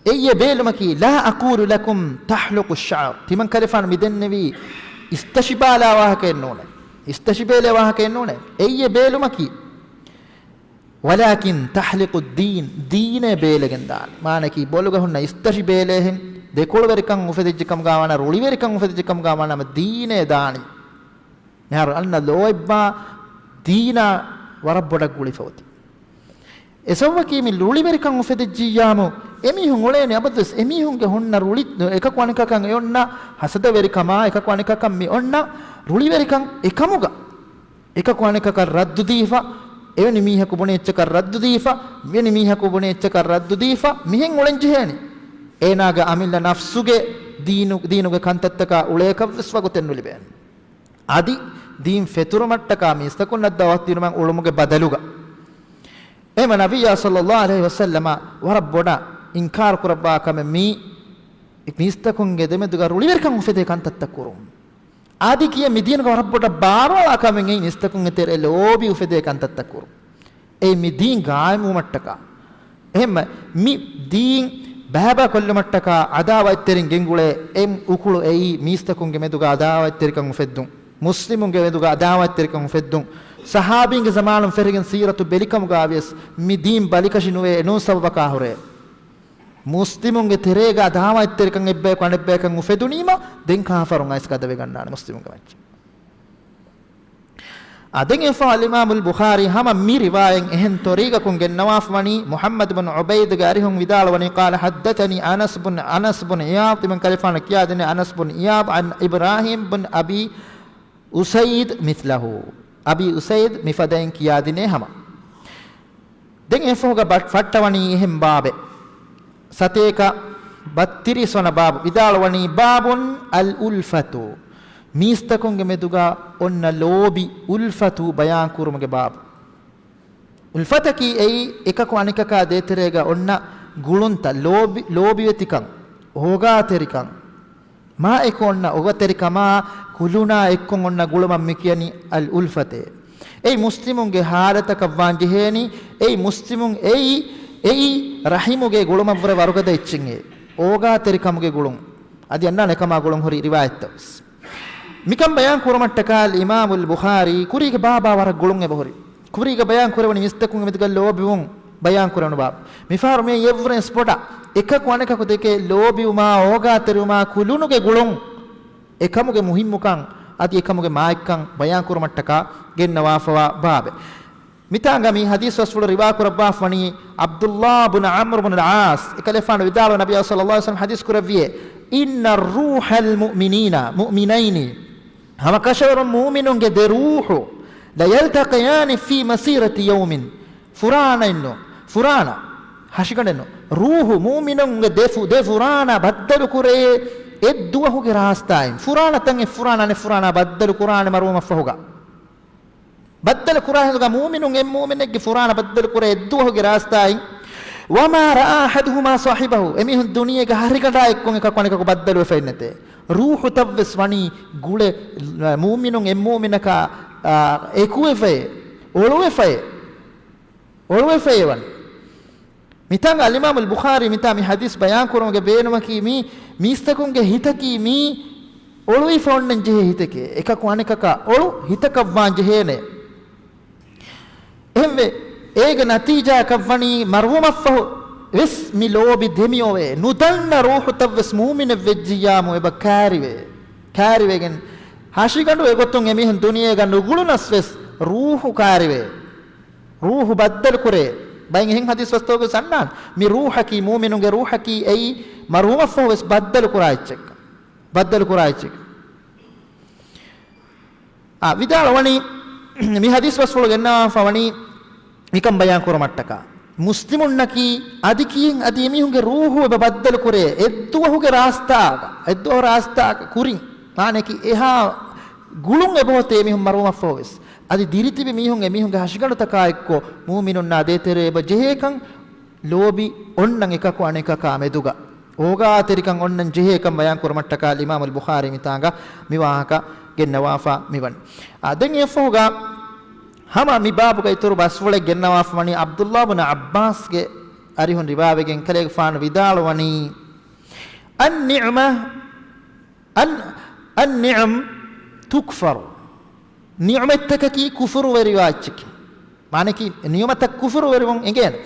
އެއީ އެ ބޭލުމަކީ، "ލާ އަޤޫލު ލަކުމް ތަޙްލުޤު ޝަޢްރު." ތިމަން ކަލޭފާނު މި ދެންނެވީ އިސްތަށި ބާލާ ވާހަކައެއް ނޫނޭ. އިސްތަށި ބޭލޭ ވާހަކައެއް ނޫނޭ. އެއީ އެ ބޭލުމަކީ. "ވަލާކިން ތަޙްލިޤު ދީން." ދީނޭ ބޭލެގެން ދާނީ. މާނައަކީ ބޮލުގަ ހުންނަ އިސްތަށި ބޭލޭހެން ދެކޮޅުވެރިކަން އުފެދިއްޖެ ކަމުގަ ވާނަމަ، ރުޅިވެރިކަން އުފެދިއްޖެ ކަމުގަ ވާނަމަ ދީނޭ ދާނީ. މިހާރު އަންނަ ލޯތްބާ ދީނާ ވަރަށް ބޮޑަށް ގުޅިފަ އޮތީ. އެ ސަބަބަކީ މި ރުޅިވެރިކަން އުފެދިއްޖިއްޔާމު، އެމީހުން އުޅޭނެ އަބަދުވެސް އެމީހުންގެ ހުންނަ ރުޅި، އެކަކު އަނެކަކަށް އެ އޮންނަ ހަސަދަވެރިކަމާ، އެކަކު އަނެކަކަށް މި އޮންނަ ރުޅިވެރިކަން އެކަމުގަ، އެކަކު އަނެކަކަށް ރައްދުދީފަ، އެވެނި މީހަކު ބުނި އެއްޗަކަށް ރައްދުދީފަ، މިވެނި މީހަކު ބުނި އެއްޗަކަށް ރައްދުދީފަ، މިހެން އުޅެންޖެހޭނެ. އޭނާގެ އަމިއްލަ ނަފްސުގެ ދީނު، ދީނުގެ ކަންތައްތަކާ އުޅޭކަށްވެސް ވަގުތެއް ނުލިބޭނެ. އަދި ދީން ފެތުރުމަށްޓަކާ މީސްތަކުންނަށް ދަޢުވަތު ދިނުމަށް އުޅުމުގެ ބަދަލުގަ. އެހެންމަ ނަބިއްޔާ ޞައްލައްލާހު ޢަލައިހި ވަސައްލަމަ ވަރަށް ބޮޑަށް އިންކާރު ކުރައްވާ ކަމެއް މީ މީސްތަކުންގެ ދެމެދުގަ ރުޅިވެރިކަން އުފެދޭ ކަންތައްތައް ކުރުން. އަދި ކިޔޭ މި ދީނުގަ ވަރަށް ބޮޑަށް ބާރުއަޅާ ކަމެއް އެއީ މީސްތަކުންގެ ތެރޭ ލޯބި އުފެދޭ ކަންތައްތައް ކުރުން. އެއީ މި ދީން ގާއިމްވުމަށްޓަކާ. އެހެންމަ މި ދީން ބައިބައި ކޮށްލުމަށްޓަކާ ޢަދާވާތްތެރިން ގެންގުޅޭ އެއް އުކުޅު އެއީ މީސްތަކުންގެ މެދުގަ ޢަދާވާތްތެރިކަން އުފެއްދުން. މުސްލިމުންގެ މެދުގަ ޢަދާވާތްތެރިކަން އުފެއްދުން. ޞަޙާބީންގެ ޒަމާނުން ފެށިގެން ސީރަތު ބެލިކަމުގަ ވިޔަސް މި ދީން ބަލިކަށި ނުވޭ އެނޫން ސަބަބަކާ ހުރޭ. މުސްލިމުންގެ ތެރޭގަ ޢަދާވާތްތެރިކަން އެއްބަޔަކު އަނެއްބަޔަކަށް އުފެދުނީމަ ދެން ކާފަރުން އައިސް ގަދަވެގަންނާނެ މުސްލިމުންގެ މައްޗަށް. އާ، ދެން އެފާ އަލްއިމާމު އަލްބުޚާރީ ހަމަ މި ރިވާޔަތް އެހެން ތޮރީގަކުން ގެންނަވާފަ ވަނީ، މުޙައްމަދު ބުން ޢުބައިދުގެ އަރިހުން ވިދާޅުވަނީ، ޤާލަ ޙައްދަޘަނީ އަނަސް ބުން، އަނަސް ބުން ޢިޔާޟް، ތިމަން ކަލޭފާނަށް ކިޔާދިނީ އަނަސް ބުން ޢިޔާޟް، ޢަން އިބްރާހީމް ބުން އަބީ އުސައިދް މިޘްލަހު. އަބީ އުސައިދް މިފަދައިން ކިޔާދިނޭ ހަމަ. ދެން އެފަހުގަ ބަ-، ފައްޓަވަނީ އެހެން ބާބެއް. ސަތޭކަ ބައްތިރީސް ވަނަ ބާބު. ވިދާޅުވަނީ، ބާބުން އަލް އުލްފަތު. މީސްތަކުންގެ މެދުގަ އޮންނަ ލޯބި، އުލްފަތު ބަޔާން ކުރުމުގެ ބާބު. އުލްފަތަކީ އެއީ އެކަކު އަނެކަކާ ދޭތެރޭގަ އޮންނަ ގުޅުންތައް، ލޯބި، ލޯބިވެތިކަން، އޯގާތެރިކަން. މާ އެކު އޮންނަ އޯގާތެރިކަމާ ކުލުނާ އެއްކޮށް އޮންނަ ގުޅުމަށް މި ކިޔަނީ އަލް އުލްފަތޭ. އެއީ މުސްލިމުންގެ ހާލަތަކަށް ވާން ޖެހޭނީ، އެއީ މުސްލިމުން އެއީ، އެއީ ރަޙިމުގެ ގުޅުމަށްވުރެ ވަރުގަދަ އެއްޗެއް އެ. އޯގާތެރިކަމުގެ ގުޅުން. އަދި އަންނާނެ އެކަމާ ގުޅުން ހުރި ރިވާޔަތްތައް ވެސް. މިކަން ބަޔާން ކުރުމަށްޓަކާ އިމާމުލް ބުޚާރީ ކުރީގެ ބާބާ ވަރަށް ގުޅުން އެބަހުރި. ކުރީގަ ބަޔާން ކުރެވުނީ މީސްތަކުންގެ މެދުގަ ލޯބިވުން ބަޔާން ކުރެވުނު ބާބު. މިފަހަރު މި އެއްވުރެން ސްޕޮޓަށް އެކަކު އަނެކަކު ދެކެ ލޯބިވުމާ، އޯގާތެރިވުމާ، ކުލުނުގެ ގުޅުން، އެކަމުގެ މުހިއްމުކަން އަދި އެކަމުގެ މާތްކަން ބަޔާން ކުރުމަށްޓަކާ ގެންނަވާފަވާ ބާބެއް. މިތާނގަ މި ޙަދީޘް ވަސްފުޅު ރިވާ ކުރައްވާފަ ވަނީ ޢަބްދުﷲ ބުން ޢަމްރު ބުން އަލްޢާޞް. އެކަލޭފާނު ވިދާޅުވި، ނަބިއްޔާ ޞައްލައްލާހު ޢަލައިހި ވަސައްލަމަ ޙަދީޘް ކުރެއްވިއޭ، إن روح المؤمنين، مؤمنين، ހަމަ ކަށަވަރުން މުއުމިނުންގެ ދެ ރޫޙު، ليلتقيان في مسيرة يوم، ފުރާނައެއްނު، ފުރާނަ، ހަށިގަނޑެއްނު، ރޫޙު، މުއުމިނުންގެ ދެ ފު-، ދެ ފުރާނަ ބައްދަލު ކުރޭ އެއްދުވަހުގެ ރާސްތާއިން. ފުރާނަ ތަން އެއް ފުރާނަ އަނެއް ފުރާނާ ބައްދަލު ކުރާނެ މަރުވުމަށްފަހުގަ. ބައްދަލު ކުރާ ހިނދުގަ މުއުމިނުން އެއް މުއުމިނެއްގެ ފުރާނަ ބައްދަލު ކުރޭ އެއްދުވަހުގެ ރާސްތާއިން. وما رأى أحدهما صاحبه، އެމީހުން ދުނިޔޭގަ ހަށިގަނޑާ އެއްކޮށް އެކަކު އަނެކަކު ބައްދަލުވެފައެއް ނެތޭ. ރޫޙުތައްވެސް ވަނީ ގުޅެ، މުއުމިނުން އެއް މުއުމިނަކާ، އާ، އެކުވެފައޭ، އޮޅުވެފައޭ، އޮޅުވެފައޭ ވަނީ. މިތާނގަ އަލްއިމާމުލް ބުޚާރީ މިތާ މި ޙަދީޘް ބަޔާން ކުރުމުގެ ބޭނުމަކީ މީ، މީސްތަކުންގެ ހިތަކީ މީ އޮޅުވިފަ އޮންނަން ޖެހޭ ހިތެކޭ. އެކަކު އަނެކަކާ އޮޅު ހިތަކަށް ވާން ޖެހޭނެ. އެހެންވެ، އޭގެ ނަތީޖާއަކަށް ވަނީ މަރުވުމަށްފަހު ވެސް މި ލޯބި ދެމިއޮވޭ. ނުދަންނަ ރޫޙުތައް ވެސް މުއުމިނެއް ވެއްޖިއްޔާމު އެބަ ކާރިވޭ. ކާރިވެގެން ހަށިގަނޑު އެގޮތުން އެމީހުން ދުނިޔޭގަ ނުގުޅުނަސް ވެސް ރޫޙު ކާރިވޭ. ރޫޙު ބައްދަލު ކުރޭ. ބައިން އެހެން ޙަދީޘް ވަސްތަކުގެ ސަންނާން. މި ރޫޙަކީ، މުއުމިނުންގެ ރޫޙަކީ އެއީ މަރުވުމަށްފަހު ވެސް ބައްދަލު ކުރާ އެއްޗެއް. ބައްދަލު ކުރާ އެއްޗެއް. އާ، ވިދާޅުވަނީ، މި ޙަދީޘް ވަސްފުޅު ގެންނަވާފަ ވަނީ، މިކަން ބަޔާން ކުރުމަށްޓަކާ. މުސްލިމުންނަކީ އަދި ކިޔެން އަދި އެމީހުންގެ ރޫޙު އެބަ ބައްދަލު ކުރޭ، އެއްދުވަހުގެ ރާސްތާގަ، އެއްދުވަހު ރާސްތާގަ ކުރިން. މާނައަކީ އެހާ ގުޅުން އެބައޮތޭ އެމީހުން މަރުވުމަށްފަހު ވެސް. އަދި ދިރިތިބި މީހުން އެމީހުންގެ ހަށިގަނޑުތަކާ އެއްކޮށް މުއުމިނުންނާ ދޭތެރޭ އެބަ ޖެހޭކަން ލޯބި އޮންނަން އެކަކު އަނެކަކާ މެދުގަ އޯގާތެރިކަން އޮންނަން ޖެހޭކަން ބަޔާން ކުރުމަށްޓަކާ އިމާމުލް ބުޚާރީ މިތާނގަ މި ވާހަކަ ގެންނަވާފަ މިވަނީ. އާ، ދެން އެއަށްފަހުގަ ހަމަ މި ބާބުގަ އިތުރު ބަސްފުޅެއް ގެންނަވާފަ ވަނީ ޢަބްދުﷲ ބުން ޢައްބާސްގެ އަރިހުން ރިވާވެގެން ކަލޭގެފާނު ވިދާޅުވަނީ، النعمة، ال-، النعم تكفر. ނިޢުމަތްތަކަކީ ކުފުރުވެރިވާ އެއްޗެކޭ. މާނައަކީ، ނިޢުމަތަށް ކުފުރުވެރިވުން އެނގޭނެ.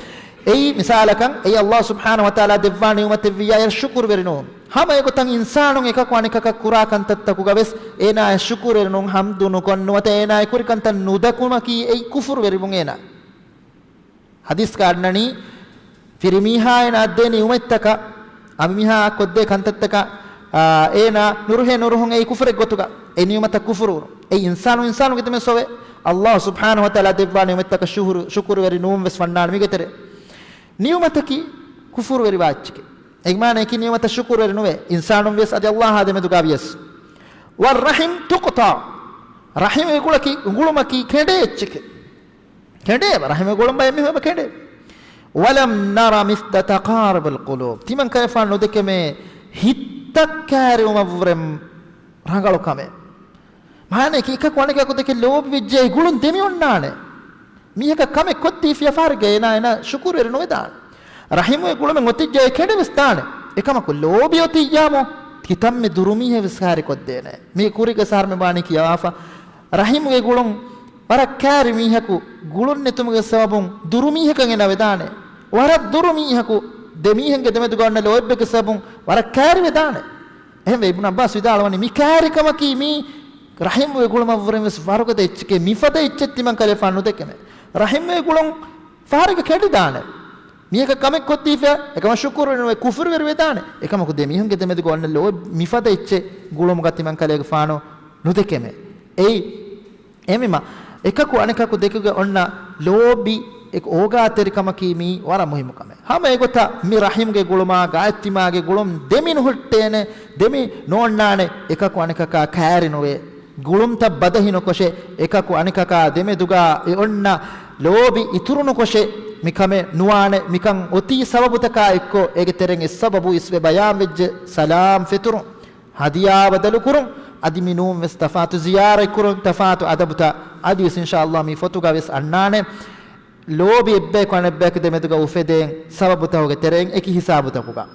އެއީ މިސާލަކަށް، އެއީ ﷲ ސުބްޙާނަހޫ ވަތަޢާލާ ދެއްވާ ނިޢުމަތެއްވިއްޔާ އެ ޝުކުރުވެރި ނޫން. ހަމަ އެގޮތަށް އިންސާނުން އެކަކު އަނެކަކަށް ކުރާ ކަންތައްތަކުގަ ވެސް އޭނާ އެ ޝުކުރުވެރި ނޫން، ޙަމްދު ނުކޮށް ނުވަތަ އޭނާ އެ ކުރި ކަންތައް ނުދަކުމަކީ އެއީ ކުފުރުވެރިވުން އޭނާ. ޙަދީޘްގަ އަންނަނީ، ފިރިމީހާ އޭނާ އަށް ދޭ ނިޢުމަތްތަކަށް، އަނބިމީހާ އަށް ކޮށްދޭ ކަންތައްތަކަށް، އާ، އޭނާ ނުރުހޭ ނުރުހުން އެއީ ކުފުރެއް ގޮތުގަ، އެ ނިޢުމަތަށް ކުފުރުވުން. އެއީ އިންސާނު އިންސާނުގެ ދެމެ ސޮވެ. ﷲ ސުބްޙާނަހޫ ވަތަޢާލާ ދެއްވާ ނިޢުމަތްތަކަށް ޝުކުރު، ޝުކުރުވެރި ނޫން ވެސް ވަންނާނެ މީގެ ތެރޭ. ނިޢުމަތަކީ ކުފުރުވެރިވާ އެއްޗެކޭ. އެ މާނައަކީ ނިޢުމަތަށް ޝުކުރުވެރި ނުވޭ. އިންސާނުން ވެސް އަދި ﷲ އާ ދެމެދުގަ ވިޔަސް. والرحم تقطع. ރަޙިމު އެގުޅަކީ، އުނގުޅުމަކީ ކެނޑޭ އެއްޗެކޭ. ކެނޑޭ، ރަޙިމު ގުޅުން ބައެއް މީހުން އެބަ ކެނޑޭ. ولم نر مثل تقارب القلوب. ތިމަން ކަލޭފާނު ނުދެކެމޭ ހިތްތައް ކާރިވުމަށްވުރެ ރަނގަޅު ކަމެއް. މާނައަކީ އެކަކު އަނެކަކު ދެކެ ލޯބިވެއްޖެ އެ ގުޅުން ދެމިއޮންނާނެ. މީހަކަށް ކަމެއް ކޮށްދީފިޔާ ފަހަރެއްގަ އޭނާ އޭނާ ޝުކުރުވެރި ނުވެދާނެ. ރަޙިމު އެ ގުޅުމެއް އޮތިއްޖެ އެ ކެނޑެވެސް ދާނެ. އެކަމަކު ލޯބި އޮތިއްޔާމު ކިތަންމެ ދުރުމީހެއް ވެސް ކާރި ކޮށްދޭނެ. މީ ކުރީގަ ސާރމެ ވާނީ ކިޔަވާފަ. ރަޙިމުގެ ގުޅުން ވަރަށް ކާރި މީހަކު ގުޅުން ނެތުމުގެ ސަބަބުން ދުރުމީހަކަށް އޭނާ ވެދާނެ. ވަރަށް ދުރުމީހަކު ދެ މީހެއްގެ ދެމެދުގަ އޮންނަ ލޯތްބެއްގެ ސަބަބުން ވަރަށް ކާރި ވެދާނެ. އެހެންވެ، އިބްނު ޢައްބާސް ވިދާޅުވަނީ، މި ކާރިކަމަކީ މީ ރަޙިމުގެ ގުޅުމަށްވުރެން ވެސް ވަރުގަދަ އެއްޗެކޭ، މިފަދަ އެއްޗެއް ތިމަން ކަލޭފާނު ނުދެކެމެ. ރަޙިމުގެ ގުޅުން ފަހަރެއްގަ ކެނޑިދާނެ. މީހަކަށް ކަމެއް ކޮށްދީފަ، އެކަމަށް ޝުކުރުވެރި ނުވެ، ކުފުރުވެރި ވެދާނެ. އެކަމަކު ދެ މީހުންގެ ދެމެދުގަ އޮންނަ ލޯތް މިފަދަ އެއްޗެއް ގުޅުމުގަ ތިމަން ކަލޭގެފާނު ނުދެކެމެ. އެއީ، އެމިމަ، އެކަކު އަނެކަކު ދެކެގެ އޮންނަ ލޯބި އެ އޯގާތެރިކަމަކީ މީ ވަރަށް މުހިއްމު ކަމެއް. ހަމަ އެގޮތަށް މި ރަޙިމްގެ ގުޅުމާ ގާތްތިމާގެ ގުޅުން ދެމި ނުހުއްޓޭނެ، ދެމި ނޯންނާނެ، އެކަކު އަނެކަކާ ކައިރި ނުވޭ. ގުޅުންތައް ބަދަހި ނުކޮށެ، އެކަކު އަނެކަކާ ދެމެދުގާ އެ އޮންނަ ލޯބި އިތުރު ނުކޮށެ، މިކަމެއް ނުވާނެ. މިކަން އޮތީ ސަބަބުތަކާ އެއްކޮށް، އޭގެ ތެރެއިން އެއް ސަބަބު އިސްވެ ބަޔާންވެއްޖެ، ސަލާމް ފެތުރުން، ހަދިޔާ ބަދަލުކުރުން، އަދި މި ނޫން ވެސް ތަފާތު ޒިޔާރަތްކުރުން، ތަފާތު އަދަބުތައް. އަދިވެސް އިންޝާﷲ މި ފޮތުގަ ވެސް އަންނާނެ. ލޯބި އެއްބަޔަކު އަނެއްބަޔަކު ދެމެދުގަ އުފެދޭން ސަބަބުތަކުގެ ތެރެއިން އެކި ހިސާބުތަކުގަ.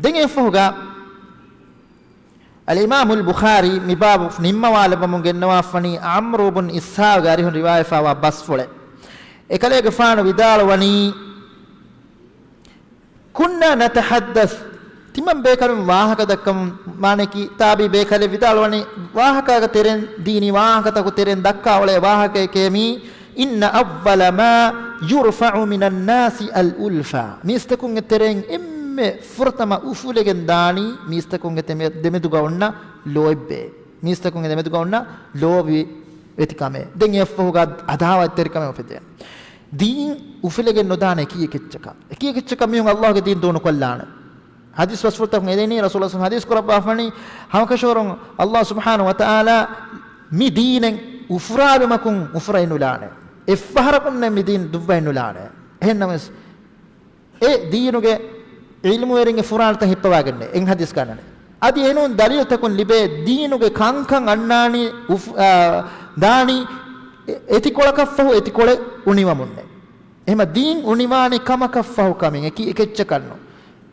ދެން އެއަށްފަހުގަ އަލްއިމާމުލް ބުޚާރީ މި ބާބު ނިންމަވާލައްވަމުން ގެންނަވާފަނީ ޢަމްރު ބުން އިސްޙާގުގެ އަރިހުން ރިވާޔަތްވާ ބަސްފުޅެއް. އެކަލޭގެފާނު ވިދާޅުވަނީ، كنا نتحدث، ތިމަން ބޭކަލުން ވާހަކަ ދައްކަމުން، މާނައަކީ ތާބީ ބޭކަލެއް ވިދާޅުވަނީ، ވާހަކައިގެ ތެރެއިން، ދީނީ ވާހަކަތަކު ތެރެއިން ދައްކާ އުޅޭ ވާހަކައެކޭ މީ، إن أول ما يرفع من الناس الألفة. މީސްތަކުންގެ ތެރެއިން އެންމެ ފުރަތަމަ އުފުލެގެން ދާނީ މީސްތަކުންގެ ތެމެ-، ދެމެދުގަ އޮންނަ ލޯތްބޭ. މީސްތަކުންގެ ދެމެދުގަ އޮންނަ ލޯބި ވެތިކަމެއް. ދެން އެއަށްފަހުގަ އަދާވަތްތެރިކަމެއް އުފެދޭނެ. ދީން އުފުލެގެން ނުދާނެ އެކި އެކެއްޗަކަށް. އެކި އެކެއްޗަކަށް މީހުން ﷲގެ ދީން ދޫނުކޮށްލާނެ. ޙަދީޘް ބަސްފުޅުތަކުން އެދެނީ ރަސޫލު ޞައްލަﷲ ޙަދީޘް ކުރައްވާފަނީ، ހަމަކަށަވަރުން ﷲ ސުބްޙާނަހޫ ވަތަޢާލާ މި ދީނެއް އުފުރާލުމަކުން އުފުރައެއް ނުލާނެ. އެއްފަހަރަކުންނެއް މި ދީން ދުއްވައެއް ނުލާނެ. އެހެންނަމަވެސް، އެ ދީނުގެ ޢިލްމުވެރިންގެ ފުރާނަތައް ހިއްޕަވާގެންނެ އެއް ޙަދީޘްގަ އަންނަނީ. އަދި އެނޫން ދަލީލުތަކުން ލިބޭ ދީނުގެ ކަންކަން އަންނާނީ އުފް-، އާ، ދާނީ އެ-، އެތިކޮޅަކަށްފަހު އެތިކޮޅެއް އުނިވަމުންނެ. އެހެމަ ދީން އުނިވާނީ ކަމަކަށްފަހު ކަމެއް، އެކި އެކެއްޗަކަށްނު.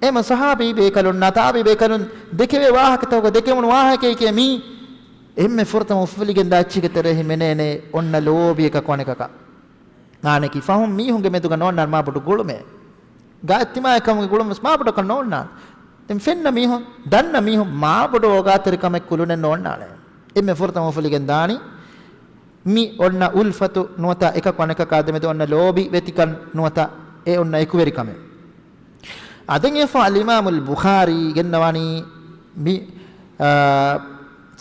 އެހެމަ ޞަޙާބީ ބޭކަލުންނާ ތާބީ ބޭކަލުން ދެކެވޭ ވާހަކަތަކުގަ ދެކެވުނު ވާހަކައެކޭ މީ. އެންމެ ފުރަތަމަ އުފުލިގެންދާ އެއްޗެއްގެ ތެރޭ ހިމެނޭނެ އޮންނަ ލޯބި އެކަކު އަނެކަކަށް. އާނެކި ފަހުން މީހުންގެ މެދުގަ ނޯންނާން މާބޮޑު ގުޅުމެއް. ގާތްތިމާއެއް ކަމުގެ ގުޅުމެއް ވެސް މާބޮޑަކަށް ނޯންނާން. ދެން ފެންނަ މީހުން، ދަންނަ މީހުން މާބޮޑު އޯގާތެރިކަމެއް ކުލުނެއް ނޯންނާނެ. އެންމެ ފުރަތަމަ އުފުލިގެން ދާނީ މި އޮންނަ އުލްފަތު ނުވަތަ އެކަކު އަނެކަކާ ދެމެދު އޮންނަ ލޯބި ވެތިކަން ނުވަތަ އެ އޮންނަ އެކުވެރިކަމެއް. އާ، ދެން އެފަ އަލްއިމާމުލް ބުޚާރީ ގެންނަވާނީ މި، އާ،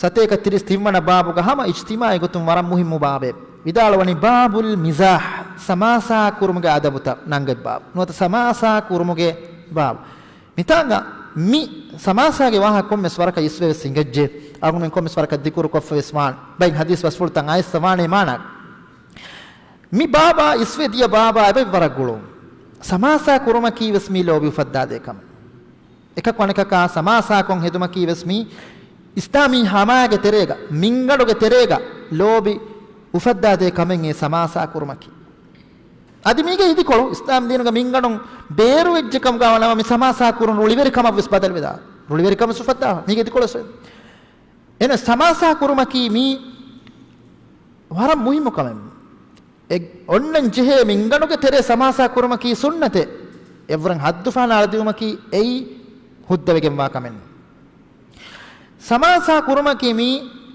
ސަތޭކަ ތިރީސް ތިންވަނަ ބާބުގަ ހަމަ އިޖްތިމާޢީ ގޮތުން ވަރަށް މުހިއްމު ބާބެއް. ވިދާޅުވަނީ ބާބުލް މިޒާޙް، ސަމާސާ ކުރުމުގެ އަދަބުތައް ނަންގަތް ބާބު. ނުވަތަ ސަމާސާ ކުރުމުގެ ބާބު. މިތާނގަ މި ސަމާސާގެ ވާހަކަ ކޮންމެސް ވަރަކަށް އިސްވެވެސް އިނގައްޖެ. އަޅުގަނޑުމެން ކޮންމެސް ވަރަކަށް ދިކުރު ކޮށްފަވެސް ވާން. ބައިން ޙަދީޘް ބަސްފުޅުތައް އައިސް ވާނޭ މާނަ. މި ބާބާ އިސްވެ ދިޔަ ބާބާ އެބައި ވަރަށް ގުޅުން. ސަމާސާ ކުރުމަކީ ވެސް މީ ލޯބި އުފައްދާދޭ ކަމެއް. އެކަކު އަނެކަކާ ސަމާސާކޮށް ހެދުމަކީ ވެސް މީ އިސްލާމީ ހަމާގެ ތެރޭގަ، މިންގަނޑުގެ ތެރޭގަ ލޯބި އުފައްދާދޭ ކަމެއް އެ ސަމާސާ ކުރުމަކީ. އަދި މީގެ އިދިކޮޅު އިސްލާމް ދީނުގަ މިންގަނޑުން ބޭރުވެއްޖެ ކަމުގަ ވަނަމަ މި ސަމާސާ ކުރުން ރުޅިވެރިކަމަށް ވެސް ބަދަލުވެދާ. ރުޅިވެރިކަމެއް އުފައްދާ މީގެ އިދިކޮޅު ވެސް. އެނަ ސަމާސާ ކުރުމަކީ މީ ވަރަށް މުހިއްމު ކަމެއް. އެ އޮންނަން ޖެހޭ މިންގަނޑުގެ ތެރޭ ސަމާސާ ކުރުމަކީ ސުންނަތެއް. އެއްވަރަށް ހައްދުފަހަނަ އަޅަދިއުމަކީ އެއީ ހުއްދަވެގެންވާ ކަމެއް. ސަމާސާ ކުރުމަކީ މީ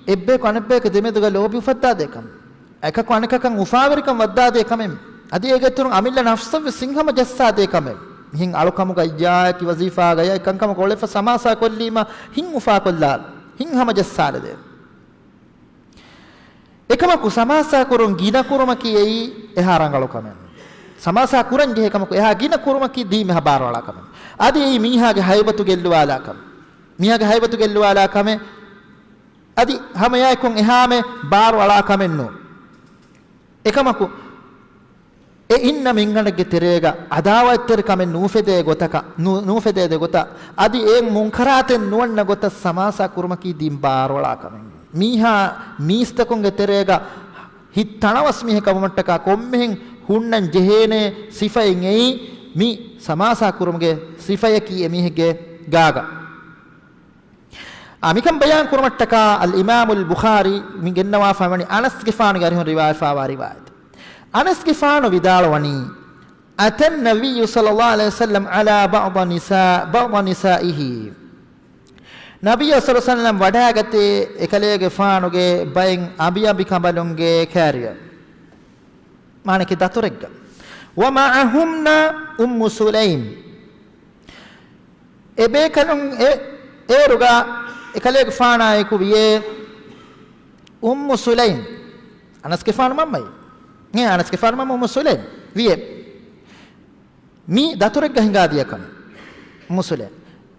އެއްބަޔަކު އަނެއްބަޔަކު ދެމެދުގަ ލޯބި އުފައްދާދޭ ކަމެއް. އެކަކު އަނެކަކަށް އުފާވެރިކަން ވައްދާދޭ ކަމެއް. އަދި އޭގެ އިތުރުން އަމިއްލަ ނަފްސަށް ވެސް ހިތްހަމަޖައްސާދޭ ކަމެއް. މިހެން އަޅުކަމުގައްޔާ އެކި ވަޒީފާގަޔާ އެކަންކަމަކު އޮޅެފަ ސަމާސާ ކޮށްލީމަ ހިތް އުފާކޮށްލާ، ހިތް ހަމަޖައްސާލެދޭ. އެކަމަކު ސަމާސާ ކުރުން ގިނަ ކުރުމަކީ އެއީ އެހާ ރަނގަޅު ކަމެއް. ސަމާސާ ކުރަން ޖެހޭ ކަމަކު އެހާ ގިނަ ކުރުމަކީ ދީމެހާ ބާރުއަޅާ ކަމެއް. އަދި އެއީ މީހާގެ ހައިބަތު ގެއްލުވާލާ ކަމެއް. މީހާގެ ހައިބަތު ގެއްލުވާލާ ކަމެއް. އަދި ހަމައެއާއެކު އެހާމެ ބާރު އަޅާ ކަމެއް ނޫން. އެކަމަކު، އެ އިންނަ މިންގަނޑެއްގެ ތެރޭގަ އަދާވަތްތެރިކަމެއް ނޫފެދޭ ގޮތަކަށް، ނޫ-، ނޫފެދޭދޭ ގޮތަށް، އަދި އެ މުންކަރާތެއް ނުވަންނަ ގޮތަށް ސަމާސާ ކުރުމަކީ ދީން ބާރުއަޅާ ކަމެއް. މީހާ މީސްތަކުންގެ ތެރޭގަ ހިތް ތަނަވަސް މީހަކަށް ވުމަށްޓަކާ ކޮންމެހެން ހުންނަން ޖެހޭނޭ ސިފައެއް އެއީ މި ސަމާސާ ކުރުމުގެ ސިފަޔަކީ އެމީހެއްގެ ގާގަ. އާ، މިކަން ބަޔާން ކުރުމަށްޓަކާ އަލްއިމާމުލް ބުޚާރީ މި ގެންނަވާފައިވަނީ އަނަސްގެފާނުގެ އަރިހުން ރިވާޔަތްވާ ރިވާޔަތެއް. އަނަސްގެފާނު ވިދާޅުވަނީ، أتى النبي صلى الله عليه وسلم على بعض نساء، بعض نسائه. ނަބިއްޔާ ޞައްލަﷲު ޢަލައިހި ވަސައްލަމަ ވަޑައިގަތޭ އެކަލޭގެފާނުގެ ބައެއް އަނބިއަނބިކަނބަލުންގެ ކާރިއަށް. މާނައަކީ ދަތުރެއްގަ. ومعهن أم سليم. އެ ބޭކަލުން އެ-، އޭރުގަ އެކަލޭގެފާނާއެކު ވިޔޭ އުއްމު ސުލައިމް، އަނަސްގެފާނު މަންމައި. އެ އަނަސްގެފާނު މަމް އުއްމު ސުލައިމް ވިއެ. މީ ދަތުރެއްގަ ހިނގާދިޔަ ކަމެއް. އުއްމު ސުލައިމް.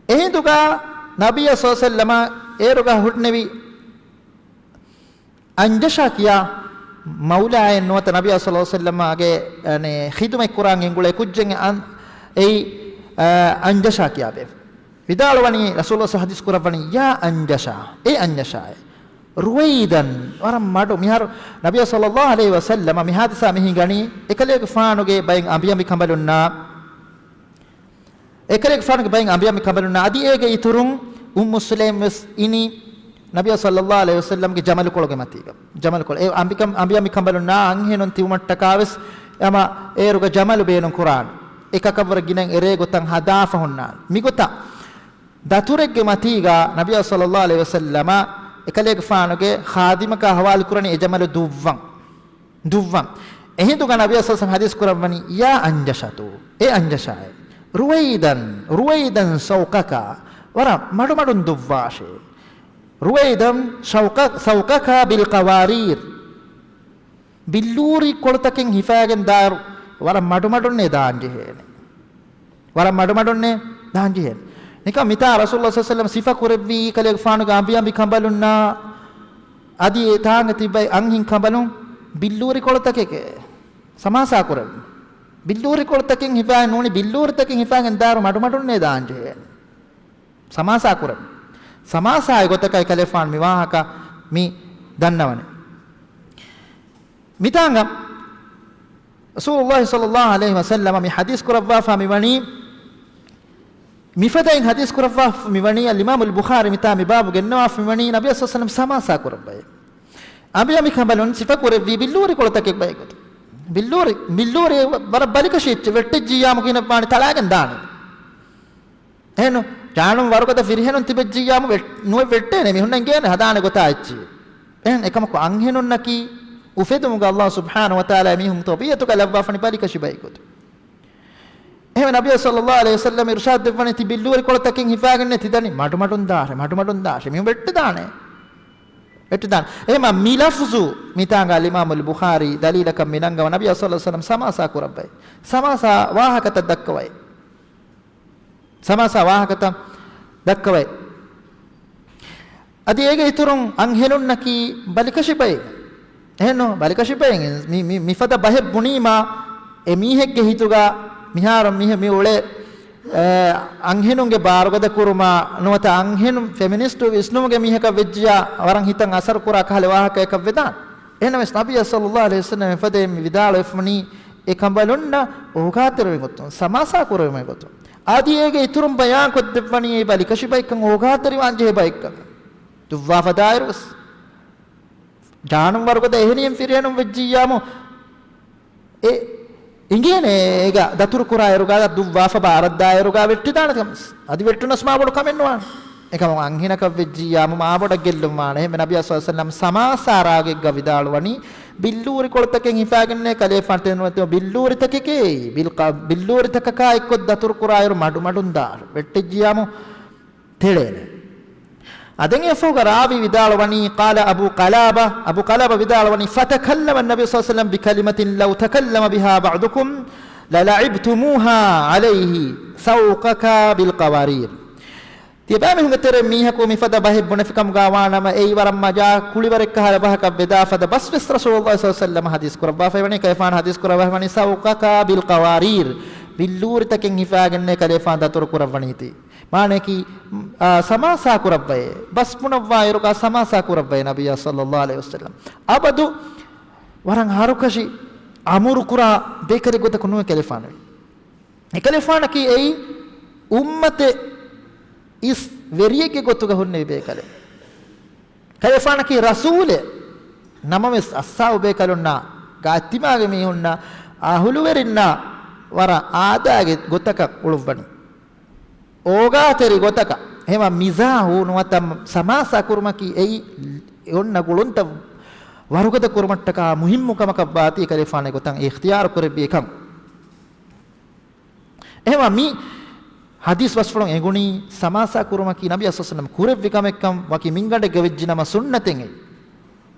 އެހިނދުގަ ނަބިއްޔާ ޞައްލަﷲު ޢަލައިހި ވަސައްލަމަ އޭރުގަ ހުންނެވި އަންޖަޝާ ކިޔާ މައުލާއެއް ނުވަތަ ނަބިއްޔާ ޞައްލަﷲު ޢަލައިހި ވަސައްލަމަގެ، އަނެ، ޚިދުމަތް ކުރާން ގެންގުޅޭ ކުއްޖެއް އަން-، އެއީ، އަ، އަންޖަޝާ ކިޔާބެ. ވިދާޅުވަނީ، ރަސޫލުﷲ ޙަދީޘް ކުރައްވަނީ، ޔާ އަންޖަޝާ، އޭ އަންޖަޝާއޭ. ރުވައިދަން، ވަރަށް މަޑު. މިހާރު ނަބިއްޔާ ޞައްލަﷲު ޢަލައިހި ވަސައްލަމަ މި ޙާދިސާ މި ހިނގަނީ، އެކަލޭގެފާނުގެ ބައެއް އަނބިއަނބި ކަނބަލުންނާ، އެކަލޭގެފާނުގެ ބައެއް އަނބިއަނބި ކަނބަލުންނާ އަދި އޭގެ އިތުރުން އުއްމު ސުލައިމް ވެސް އިނީ ނަބިއްޔާ ޞައްލަﷲު ޢަލައިހި ވަސައްލަމްގެ ޖަމަލުކޮޅުގެ މަތީގަ. ޖަމަލުކޮޅު. އެ އަނބިކަން-، އަނބިއަނބި ކަނބަލުންނާ އަންހެނުން ތިބުމަށްޓަކާ ވެސް ހަމަ އޭރުގަ ޖަމަލު ބޭނުން ކުރާނެ. އެކަކަށްވުރެ ގިނައިން އެރޭ ގޮތަށް ހަދާފަ ހުންނާނެ. މިގޮތަށް ދަތުރެއްގެ މަތީގަ ނަބިއްޔާ ޞައްލަﷲު ޢަލައިހި ވަސައްލަމަ އެކަލޭގެފާނުގެ ޚާދިމަކާ ހަވާލު ކުރަނީ އެ ޖަމަލު ދުއްވަން. ދުއްވަން. އެހިނދުގަ ނަބިއްޔާ ޞައްލަﷲު ޢަލައިހި ވަސައްލަމަ ޙަދީޘް ކުރައްވަނީ، ޔާ އަންޖަޝަތު، އޭ އަންޖަޝާއޭ. ރުވައިދަން، ރުވައިދަން ޝައުޤަކާ، ވަރަށް މަޑުމަޑުން ދުއްވާށޭ. ރުވައިދަން ޝައުޤަ-، ޝައުޤަކާ ބިލް ޤަވާރީރް. ބިއްލޫރި ކޮޅުތަކެއް ހިފާގެން ދާއިރު ވަރަށް މަޑުމަޑުންނޭ ދާންޖެހޭނެ. ވަރަށް މަޑުމަޑުންނޭ ދާންޖެހޭނެ. ނިކަން މިތާ ރަސޫލުﷲ ޞައްލަﷲު ޢަލައިހި ވަސައްލަމަ ސިފަ ކުރެއްވީ ކަލޭގެފާނުގެ އަނބިއަނބި ކަނބަލުންނާ އަދި އެ ތާނގަ ތިއްބައި އަންހެން ކަނބަލުން ބިއްލޫރި ކޮޅުތަކެކޭ. ސަމާސާ ކުރެއްވި. ބިއްލޫރި ކޮޅުތަކެއް ހިފާ ނޫނީ ބިއްލޫރިތަކެއް ހިފާގެން ދާއިރު މަޑުމަޑުންނޭ ދާންޖެހޭނެ. ސަމާސާ ކުރަން. ސަމާސާއެއް ގޮތަކަށް ކަލޭފާނު މި ވާހަކަ މި ދަންނަވަނީ. މިތާނގަ ރަސޫލުﷲ ޞައްލަﷲު ޢަލައިހި ވަސައްލަމަ މި ޙަދީޘް ކުރައްވާފާ މިވަނީ، މިފަދައިން ޙަދީޘް ކުރައްވާ މިވަނީ، އަލްއިމާމު އަލްބުޚާރީ މިތާ މި ބާބު ގެންނަވާފަ މިވަނީ، ނަބިއްޔާ ޞައްލަﷲު ޢަލައިހި ވަސައްލަމަ ސަމާސާ ކުރައްވައޭ. އަނބިއަނބި ކަނބަލުން ސިފަ ކުރެއްވީ ބިއްލޫރި ކޮޅުތަކެއް ބައި ގޮތުން. ބިއްލޫރި، ބިއްލޫރި ވަރަށް ބަލިކަށި އެއްޗެއް، ވެއްޓެއްޖިއްޔާމު ގިނަ ވާނެ ތަޅާގެން ދާނެ. އެހެން ޖާނުން ވަރުގަދަ ފިރިހެނުން ތިބެއްޖިއްޔާމު ވެ-، ނުވެ ވެއްޓޭނެ، މީހުންނަށް އިނގޭނެ ހަދާނެ ގޮތާ އެއްޗެއް. އެހެން އެކަމަކު އަންހެނުންނަކީ އުފެދުމުގަ ﷲ ސުބްޙާނަހޫ ވަތަޢާލާ މީހުން ޠަބީޢަތުގަ ލައްވާފަނި ބަލިކަށި ބައި ގޮތުން. އެހެން ނަބިއްޔާ ޞައްލަﷲު ޢަލައިހި ވަސައްލަމަ އިރުޝާދު ދެއްވަނީ ތި ބިއްލޫރި ކޮޅުތަކެއް ހިފާގެންނޭ ތި ދަނީ މަޑުމަޑުން ދާށޭ، މަޑުމަޑުން ދާށޭ، މީހުން ވެއްޓިދާނެ. ވެއްޓިދާނެ. އެހެމަ މި ލަފްޒު މިތާނގަ އަލްއިމާމު އަލްބުޚާރީ ދަލީލަކަށް މި ނަންގަވަ ނަބިއްޔާ ޞައްލަﷲު ޢަލައިހި ވަސައްލަމަ ސަމާސާ ކުރައްވައި. ސަމާސާ ވާހަކަތައް ދައްކަވައި. ސަމާސާ ވާހަކަތައް ދައްކަވައި. އަދި އޭގެ އިތުރުން އަންހެނުންނަކީ ބަލިކަށި ބައެއް. އެހެންނު، ބަލިކަށި ބައެއް. މި، މި، މިފަދަ ބަހެއް ބުނީމާ، އެ މީހެއްގެ ހިތުގަ މިހާރު މި، މި އުޅޭ، އެ، އަންހެނުންގެ ބާރުގަދަ ކުރުމާ، ނުވަތަ އަންހެނުން ފެމިނިސްޓު ވިސްނުމުގެ މީހަކަށް ވެއްޖިޔާ، ވަރަށް ހިތަށް އަސަރު ކުރާ ކަހަލަ ވާހަކައަކަށް ވެދާނެ. އެހެންނަމަވެސް، ނަބިއްޔާ ޞައްލަﷲު ޢަލައިހި ވަސައްލަމަ މިފަދައިން މި ވިދާޅުވެފަ ވަނީ، އެ ކަނބަލުންނަށް އޯގާތެރިވުމުގެ ގޮތުން، ސަމާސާ ކުރުމުގެ ގޮތުން. އަދި އޭގެ އިތުރުން ބަޔާން ކޮށްދެއްވަނީ، އެ ބަލިކަށި ބައެއްކަން އޯގާތެރިވާން ޖެހޭ ބައެއްކަން. ދުއްވާފަ ދާއިރު ވެސް. ޖާނުން ވަރުގަދަ އެހެނިހެން ފިރިހެނުން ވެއްޖިއްޔާމު، އެ އިނގޭނެ އޭގަ ދަތުރު ކުރާ އިރުގަ، ދުއްވާފަ ބާރަށް ދާ އިރުގަ ވެއްޓިދާނެ ކަމަސް. އަދި ވެއްޓުނަސް މާ ބޮޑު ކަމެއް ނުވާނެ. އެކަމަކު އަންހެނަކަށް ވެއްޖިއްޔާމު މާ ބޮޑަށް ގެއްލުން ވާނެ. އެހެން ނަބިއްޔާ ޞައްލަﷲު ޢަލައިހި ވަސައްލަމަ ސަމާސާ ރާގެއްގަ ވިދާޅުވަނީ، ބިއްލޫރި ކޮޅުތަކެއް ހިފާގެންނޭ ކަލޭފާނު ތެނުން ބިއްލޫރިތަކެކޭ، ބިލް ޤަ-، ބިއްލޫރިތަކަކާ އެއްކޮށް ދަތުރު ކުރާއިރު މަޑުމަޑުން ދާ ވެއްޓެއްޖިއްޔާމު ތެޅޭނެ. އަދެން އެފަހުގަ ރާވީ ވިދާޅުވަނީ، قال أبو قلابة، އަބޫ ޤަލާބާ ވިދާޅުވަނީ، فتكلم النبي صلى الله عليه وسلم بكلمة لو تكلم بها بعضكم للعبتموها عليه سوقكا بالقوارير. ތިޔަބައިމީހުންގެ ތެރެއިން މީހަކު މިފަދަ ބަހެއް ބުނެފިކަމުގަ ވާނަމަ، އެއީ ވަރަށް މަޖާ ކުޅިވަރެއް ކަހަލަ ބަހަކަށް ވެދާ ފަދަ ބަސް ވެސް ރަސޫލުﷲ ޞައްލަﷲު ޢަލައިހި ވަސައްލަމަ ޙަދީޘް ކުރައްވާފައިވަނީ، ކަލޭފާނު ޙަދީޘް ކުރައްވާފައިވަނީ، سوقكا بالقوارير، ބިއްލޫރިތަކެއް ހިފާގެންނޭ ކަލޭފާނު ދަތުރު ކުރައްވަނީތީ. މާނަޔަކީ، އާ، ސަމާސާ ކުރައްވައޭ، ބަސް ބުނައްވާ އިރުގަ ސަމާސާ ކުރައްވައޭ ނަބިއްޔާ ޞައްލަﷲު ޢަލައިހި ވަސައްލަމަ. އަބަދު ވަރަށް ހަރުކަށި އަމުރު ކުރާ ބޭކަލެއް ގޮތަކު ނުވެ ކަލޭފާނު. އެކަލޭފާނަކީ އެއީ އުއްމަތެއް އިސް ވެރިއެއްގެ ގޮތުގަ ހުންނެވި ބޭކަލެއް. ކަލޭފާނަކީ ރަސޫލެއް. ނަމަވެސް އަޞްޙާބު ބޭކަލުންނާ ގާތްތިމާގެ މީހުންނާ އަހުލުވެރިންނާ ވަރަށް އާދައިގެ ގޮތަކަށް އުޅުއްވަނީ. އޯގާތެރި ގޮތަކަށް. އެހެމަ މިޒާހު ނުވަތަ ސަމާސާ ކުރުމަކީ އެއީ އޮންނަ ގުޅުންތައް ވަރުގަދަ ކުރުމަށްޓަކާ މުހިއްމު ކަމަކަށް ވާތީ ކަލޭފާނުގެ ގޮތަށް އިޚްތިޔާރު ކުރެއްވި އެކަން. އެހެމަ މި ޙަދީޘް ބަސްފުޅުން އެނގުނީ، ސަމާސާ ކުރުމަކީ ނަބިއްޔާ ޞައްލަﷲު ޢަލައިހި ވަސައްލަމަ ކުރެއްވި ކަމެއްކަން ވަކި މިންގަނޑެއްގަ ވެއްޖިނަމަ ސުންނަތެއް އެއީ.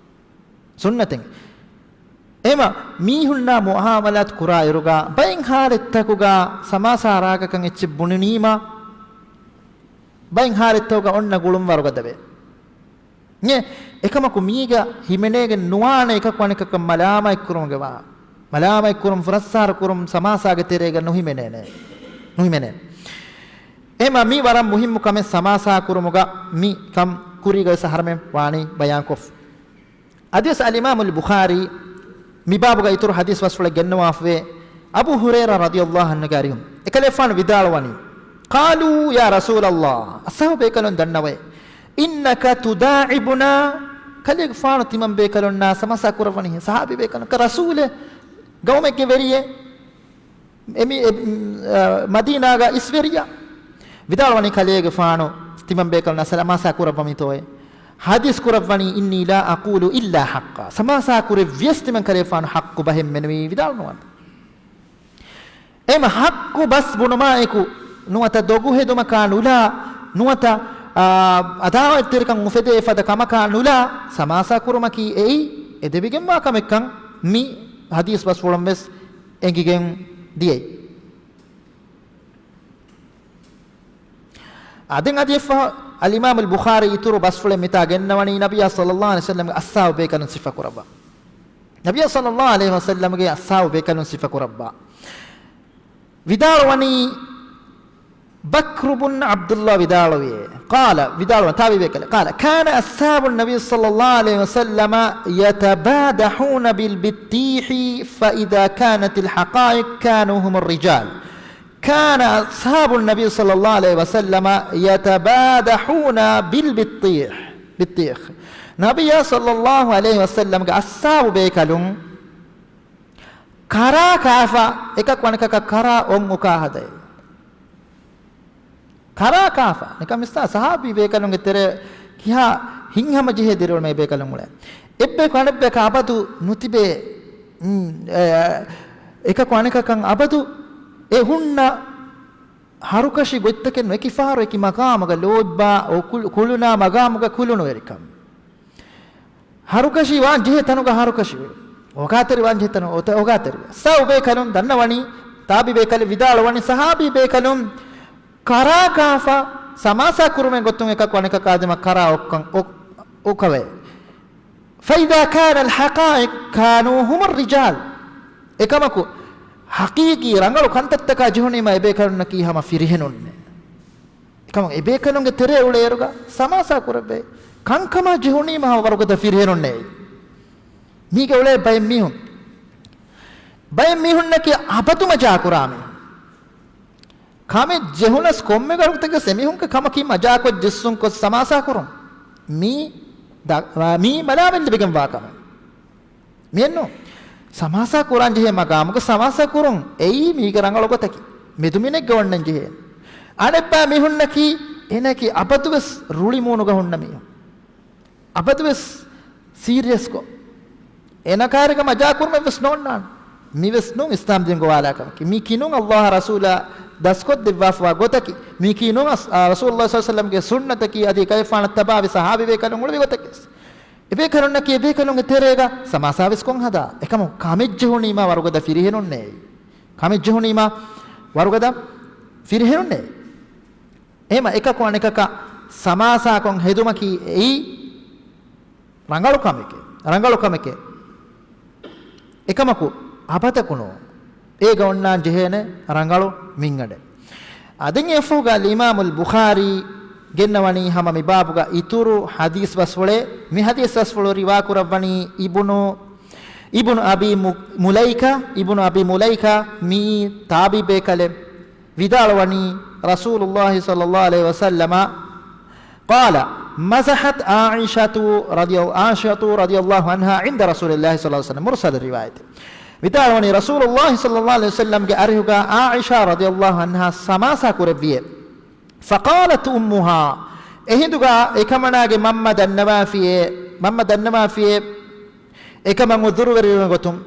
ސުންނަތެއް. އެމަ މީހުންނާ މުއާމަލާތު ކުރާއިރުގަ ބައެއް ހާލަތްތަކުގަ ސަމާސާ ރާގަކަށް އެއްޗެއް ބުނިނީމަ، ބައެއް ހާލަތްތަކުގަ އޮންނަ ގުޅުން ވަރުގަދަވޭ. އެ، އެކަމަކު މީގަ ހިމެނޭގެން ނުވާނެ އެކަކު އަނެކަކަށް މަލާމަތްކުރުމުގެ ވާ، މަލާމަތްކުރުން، ފުރައްސާރަ ކުރުން ސަމާސާގެ ތެރޭގަ ނުހިމެނޭނެ، ނުހިމެނޭ. އެމަ މީ ވަރަށް މުހިއްމު ކަމެއް ސަމާސާ ކުރުމުގަ މި ކަން ކުރީގަ ވެސް އަހަރެމެން ވާނީ ބަޔާންކޮށް. އަދިވެސް އަލްއިމާމުލް ބުޚާރީ މި ބާބުގަ އިތުރު ޙަދީޘް ބަސްފުޅެއް ގެންނަވާފަވޭ. އަބޫ ހުރައިރާ ރަޟިޔަﷲ ޢަންހުގެ އަރިހުން އެކަލޭގެފާނު ވިދާޅުވަނީ، قالوا يا رسول الله، އަޞްޙާބު ބޭކަލުން ދަންނަވައޭ، إنك تداعبنا، ކަލޭގެފާނު ތިމަން ބޭކަލުންނާ ސަމާސާ ކުރައްވަނީ. ޞަޙާބީ ބޭކަލުން، ކަ ރަސޫލެއް، ގައުމެއްގެ ވެރިއެއް، އެމީ، އެ، މަދީނާގަ އިސްވެރިޔާ ވިދާޅުވަނީ ކަލޭގެފާނު ތިމަން ބޭކަލުންނާ ސަމާސާ ކުރައްވަމީތޯއޭ. ޙަދީޘް ކުރައްވަނީ، إني لا أقول إلا حقا، ސަމާސާ ކުރެއްވިޔަސް ތިމަން ކަލޭގެފާނު ޙައްޤު ބަހެއް މެނުވީ ވިދާޅުނުވާނެ. އެމަ ޙައްޤު ބަސް ބުނުމާއެކު، ނުވަތަ ދޮގު ހެދުމަކާ ނުލާ، ނުވަތަ، އާ، އަދާވަތްތެރިކަން އުފެދޭ ފަދަ ކަމަކާ ނުލާ، ސަމާސާ ކުރުމަކީ އެއީ އެދެވިގެންވާ ކަމެއްކަން މި ޙަދީޘް ބަސްފުޅުން ވެސް އެނގިގެން ދިޔައީ. އާދެން އަދި އެއްފަހަ އަލްއިމާމުލް ބުޚާރީ އިތުރު ބަސްފުޅެއް މިތާ ގެންނަވަނީ، ނަބިއްޔާ ޞައްލައްލާހު ޢަލައިހި ވަސައްލަމްގެ އަޞްޙާބު ބޭކަލުން ސިފަކުރައްވާ. ނަބިއްޔާ ޞައްލައްލާހު ޢަލައިހި ވަސައްލަމްގެ އަޞްޙާބު ބޭކަލުން ސިފަކުރައްވާ. ވިދާޅުވަނީ، ބަކްރު ބުން ޢަބްދުﷲ ވިދާޅުވިއޭ. ޤާލަ، ވިދާޅުވަން، ތާބިޢީ ބޭކަލެއް. قال، كان أصحاب النبي صلى الله عليه وسلم يتبادحون بالبطيح، فإذا كانت الحقائق كانوا هم الرجال. كان أصحاب النبي صلى الله عليه وسلم يتبادحون بالبطيح، بطيخ. ނަބިއްޔާ ޞައްލައްލާހު ޢަލައިހި ވަސައްލަމްގެ އަޞްޙާބު ބޭކަލުން ކަރާ ކާފަ، އެކަކު އަނެކަކަށް ކަރާ އޮން އުކާ ހަދައި. ކަރާ ކާފަ، ނިކަން މިސާ ޞަޙާބީ ބޭކަލުންގެ ތެރޭ ކިހާ ހިތްހަމަޖެހޭ ދިރިއުޅުމެއް ބޭކަލުން އުޅޭ. އެއްބަޔަކު އަނެއްބަޔަކަށް އަބަދު ނުތިބޭ، އުން، އެ، އެކަކު އަނެކަކަށް އަބަދު އެ ހުންނަ ހަރުކަށި ގޮތްތަކެއް ނު، އެކި ފަހަރު އެކި މަގާމުގަ ލޯތްބާ، އޮ ކު، ކުޅުނާ މަގާމުގަ ކުޅުނުވެރިކަން. ހަރުކަށި ވާން ޖެހޭ ތަނުގަ ހަރުކަށިވެ. އޮގާތެރި ވާން ޖެހޭ ތަނު އޮތަ، އޮގާތެރިވެ. ޞަޙާބީ ބޭކަލުން ދަންނަވަނީ، ތާބިޢީ ބޭކަލެއް ވިދާޅުވަނީ، ޞަޙާބީ ބޭކަލުން ކަރާ ކާފަ ސަމާސާ ކުރުމެއް ގޮތުން އެކަކު އަނެކަކާ ދިމަ ކަރާ އޮއްކަން އޮ، އުކަވޭ. فإذا كان الحقائق كانوا هم الرجال. އެކަމަކު، ޙަޤީޤީ ރަނގަޅު ކަންތައްތަކާ ޖެހުނީމަ އެބޭކަލުންނަކީ ހަމަ ފިރިހެނުންނޭ. އެކަމަކު އެބޭކަލުންގެ ތެރޭ އުޅޭއިރުގަ ސަމާސާ ކުރެއްވޭ. ކަންކަމާ ޖެހުނީމަ ވަރުގަދަ ފިރިހެނުންނޭ. މީގަ އުޅޭ ބައެއް މީހުން، ބައެއް މީހުންނަކީ އަބަދު މަޖާކުރާ މީހުން. ކަމެއް ޖެހުނަސް ކޮންމެ ވަރުގަދަ އެމީހުންގެ ކަމަކީ މަޖާކޮށް ޖެއްސުން ކޮށް ސަމާސާ ކުރުން. މީ ދ، މީ މަލާމަތް ލިބިގެންވާ ކަމެއް. މިއެއްނު، ސަމާސާ ކުރާން ޖެހޭ މަގާމުގަ ސަމާސާ ކުރުން އެއީ މީގެ ރަނގަޅު ގޮތަކީ. މެދުމިނެއްގަ އޮންނަން ޖެހޭ. އަނެއްބައި މީހުންނަކީ، އޭނައަކީ އަބަދުވެސް ރުޅި މޫނުގަ ހުންނަ މީހުން. އަބަދުވެސް ސީރިއަސްކޮށް، އޭނަ ކާރިގަ މަޖާ ކުރުމެއްވެސް ނޯންނާނެ. މިވެސް ނޫން އިސްލާމް ދީން ގޮވާލާ ކަމަކީ. މީކީ ނޫން އައްލާހާ ރަސޫލާ ދަސްކޮށްދެއްވާފަވާ ގޮތަކީ. މީކީ ނޫން އަސް، އާ، ރަސޫލުﷲ ޞައްލަﷲު ޢަލައިހި ވަސައްލަމްގެ ސުންނަތަކީ އަދި އެކަލޭގެފާނަށް ތަބާވި ޞަޙާބީ ބޭކަލުން އުޅުވި ގޮތަކީ. އެބޭކަލުންނަކީ އެބޭކަލުންގެ ތެރޭގަ ސަމާސާވެސް ކޮށް ހަދާ. އެކަމަކު ކަމެއްޖެހުނީމާ ވަރުގަދަ ފިރިހެނުންނޭ. ކަމެއްޖެހުނީމާ ވަރުގަދަ ފިރިހެނުންނޭ. އެހެމަ އެކަކު އަނެކަކަށް ސަމާސާކޮށް ހެދުމަކީ އެއީ ރަނގަޅު ކަމެކޭ، ރަނގަޅު ކަމެކޭ. އެކަމަކު އަބަދަކު ނޫން. އޭގަ އޮންނާން ޖެހޭނެ ރަނގަޅު މިންގަނޑެއް. އާދެން އެއަށްފަހުގަ އަލްއިމާމުލް ބުޚާރީ ގެންނަވަނީ ހަމަ މި ބާބުގަ އިތުރު ޙަދީޘް ބަސްފުޅެއް. މި ޙަދީޘް ބަސްފުޅު ރިވާ ކުރައްވަނީ އިބުނު، އިބުނު އަބީ މު، މުލައިކާ، އިބުނު އަބީ މުލައިކާ މިއީ ތާބިޢީ ބޭކަލެއް. ވިދާޅުވަނީ، ރަސޫލުﷲ ޞައްލަﷲު ޢަލައިހި ވަސައްލަމަ، قال، مزحت عائشة رضي، عائشة رضي الله عنها عند رسول الله صلى الله عليه وسلم، މުރުސަލު ރިވާޔަތެއް. ވިދާޅުވަނީ، ރަސޫލުﷲ ޞައްލަﷲު ޢަލައިހި ވަސައްލަމްގެ އަރިހުގަ ޢާއިޝާ ރަޟިޔަﷲު ޢަންހާ ސަމާސާ ކުރެއްވިއޭ. فقالت أمها، އެހިނދުގަ އެކަމަނާގެ މަންމަ ދަންނަވާފިއޭ، މަންމަ ދަންނަވާފިއޭ، އެކަމަށް ޢުޛުރުވެރިވުމުގެ ގޮތުން.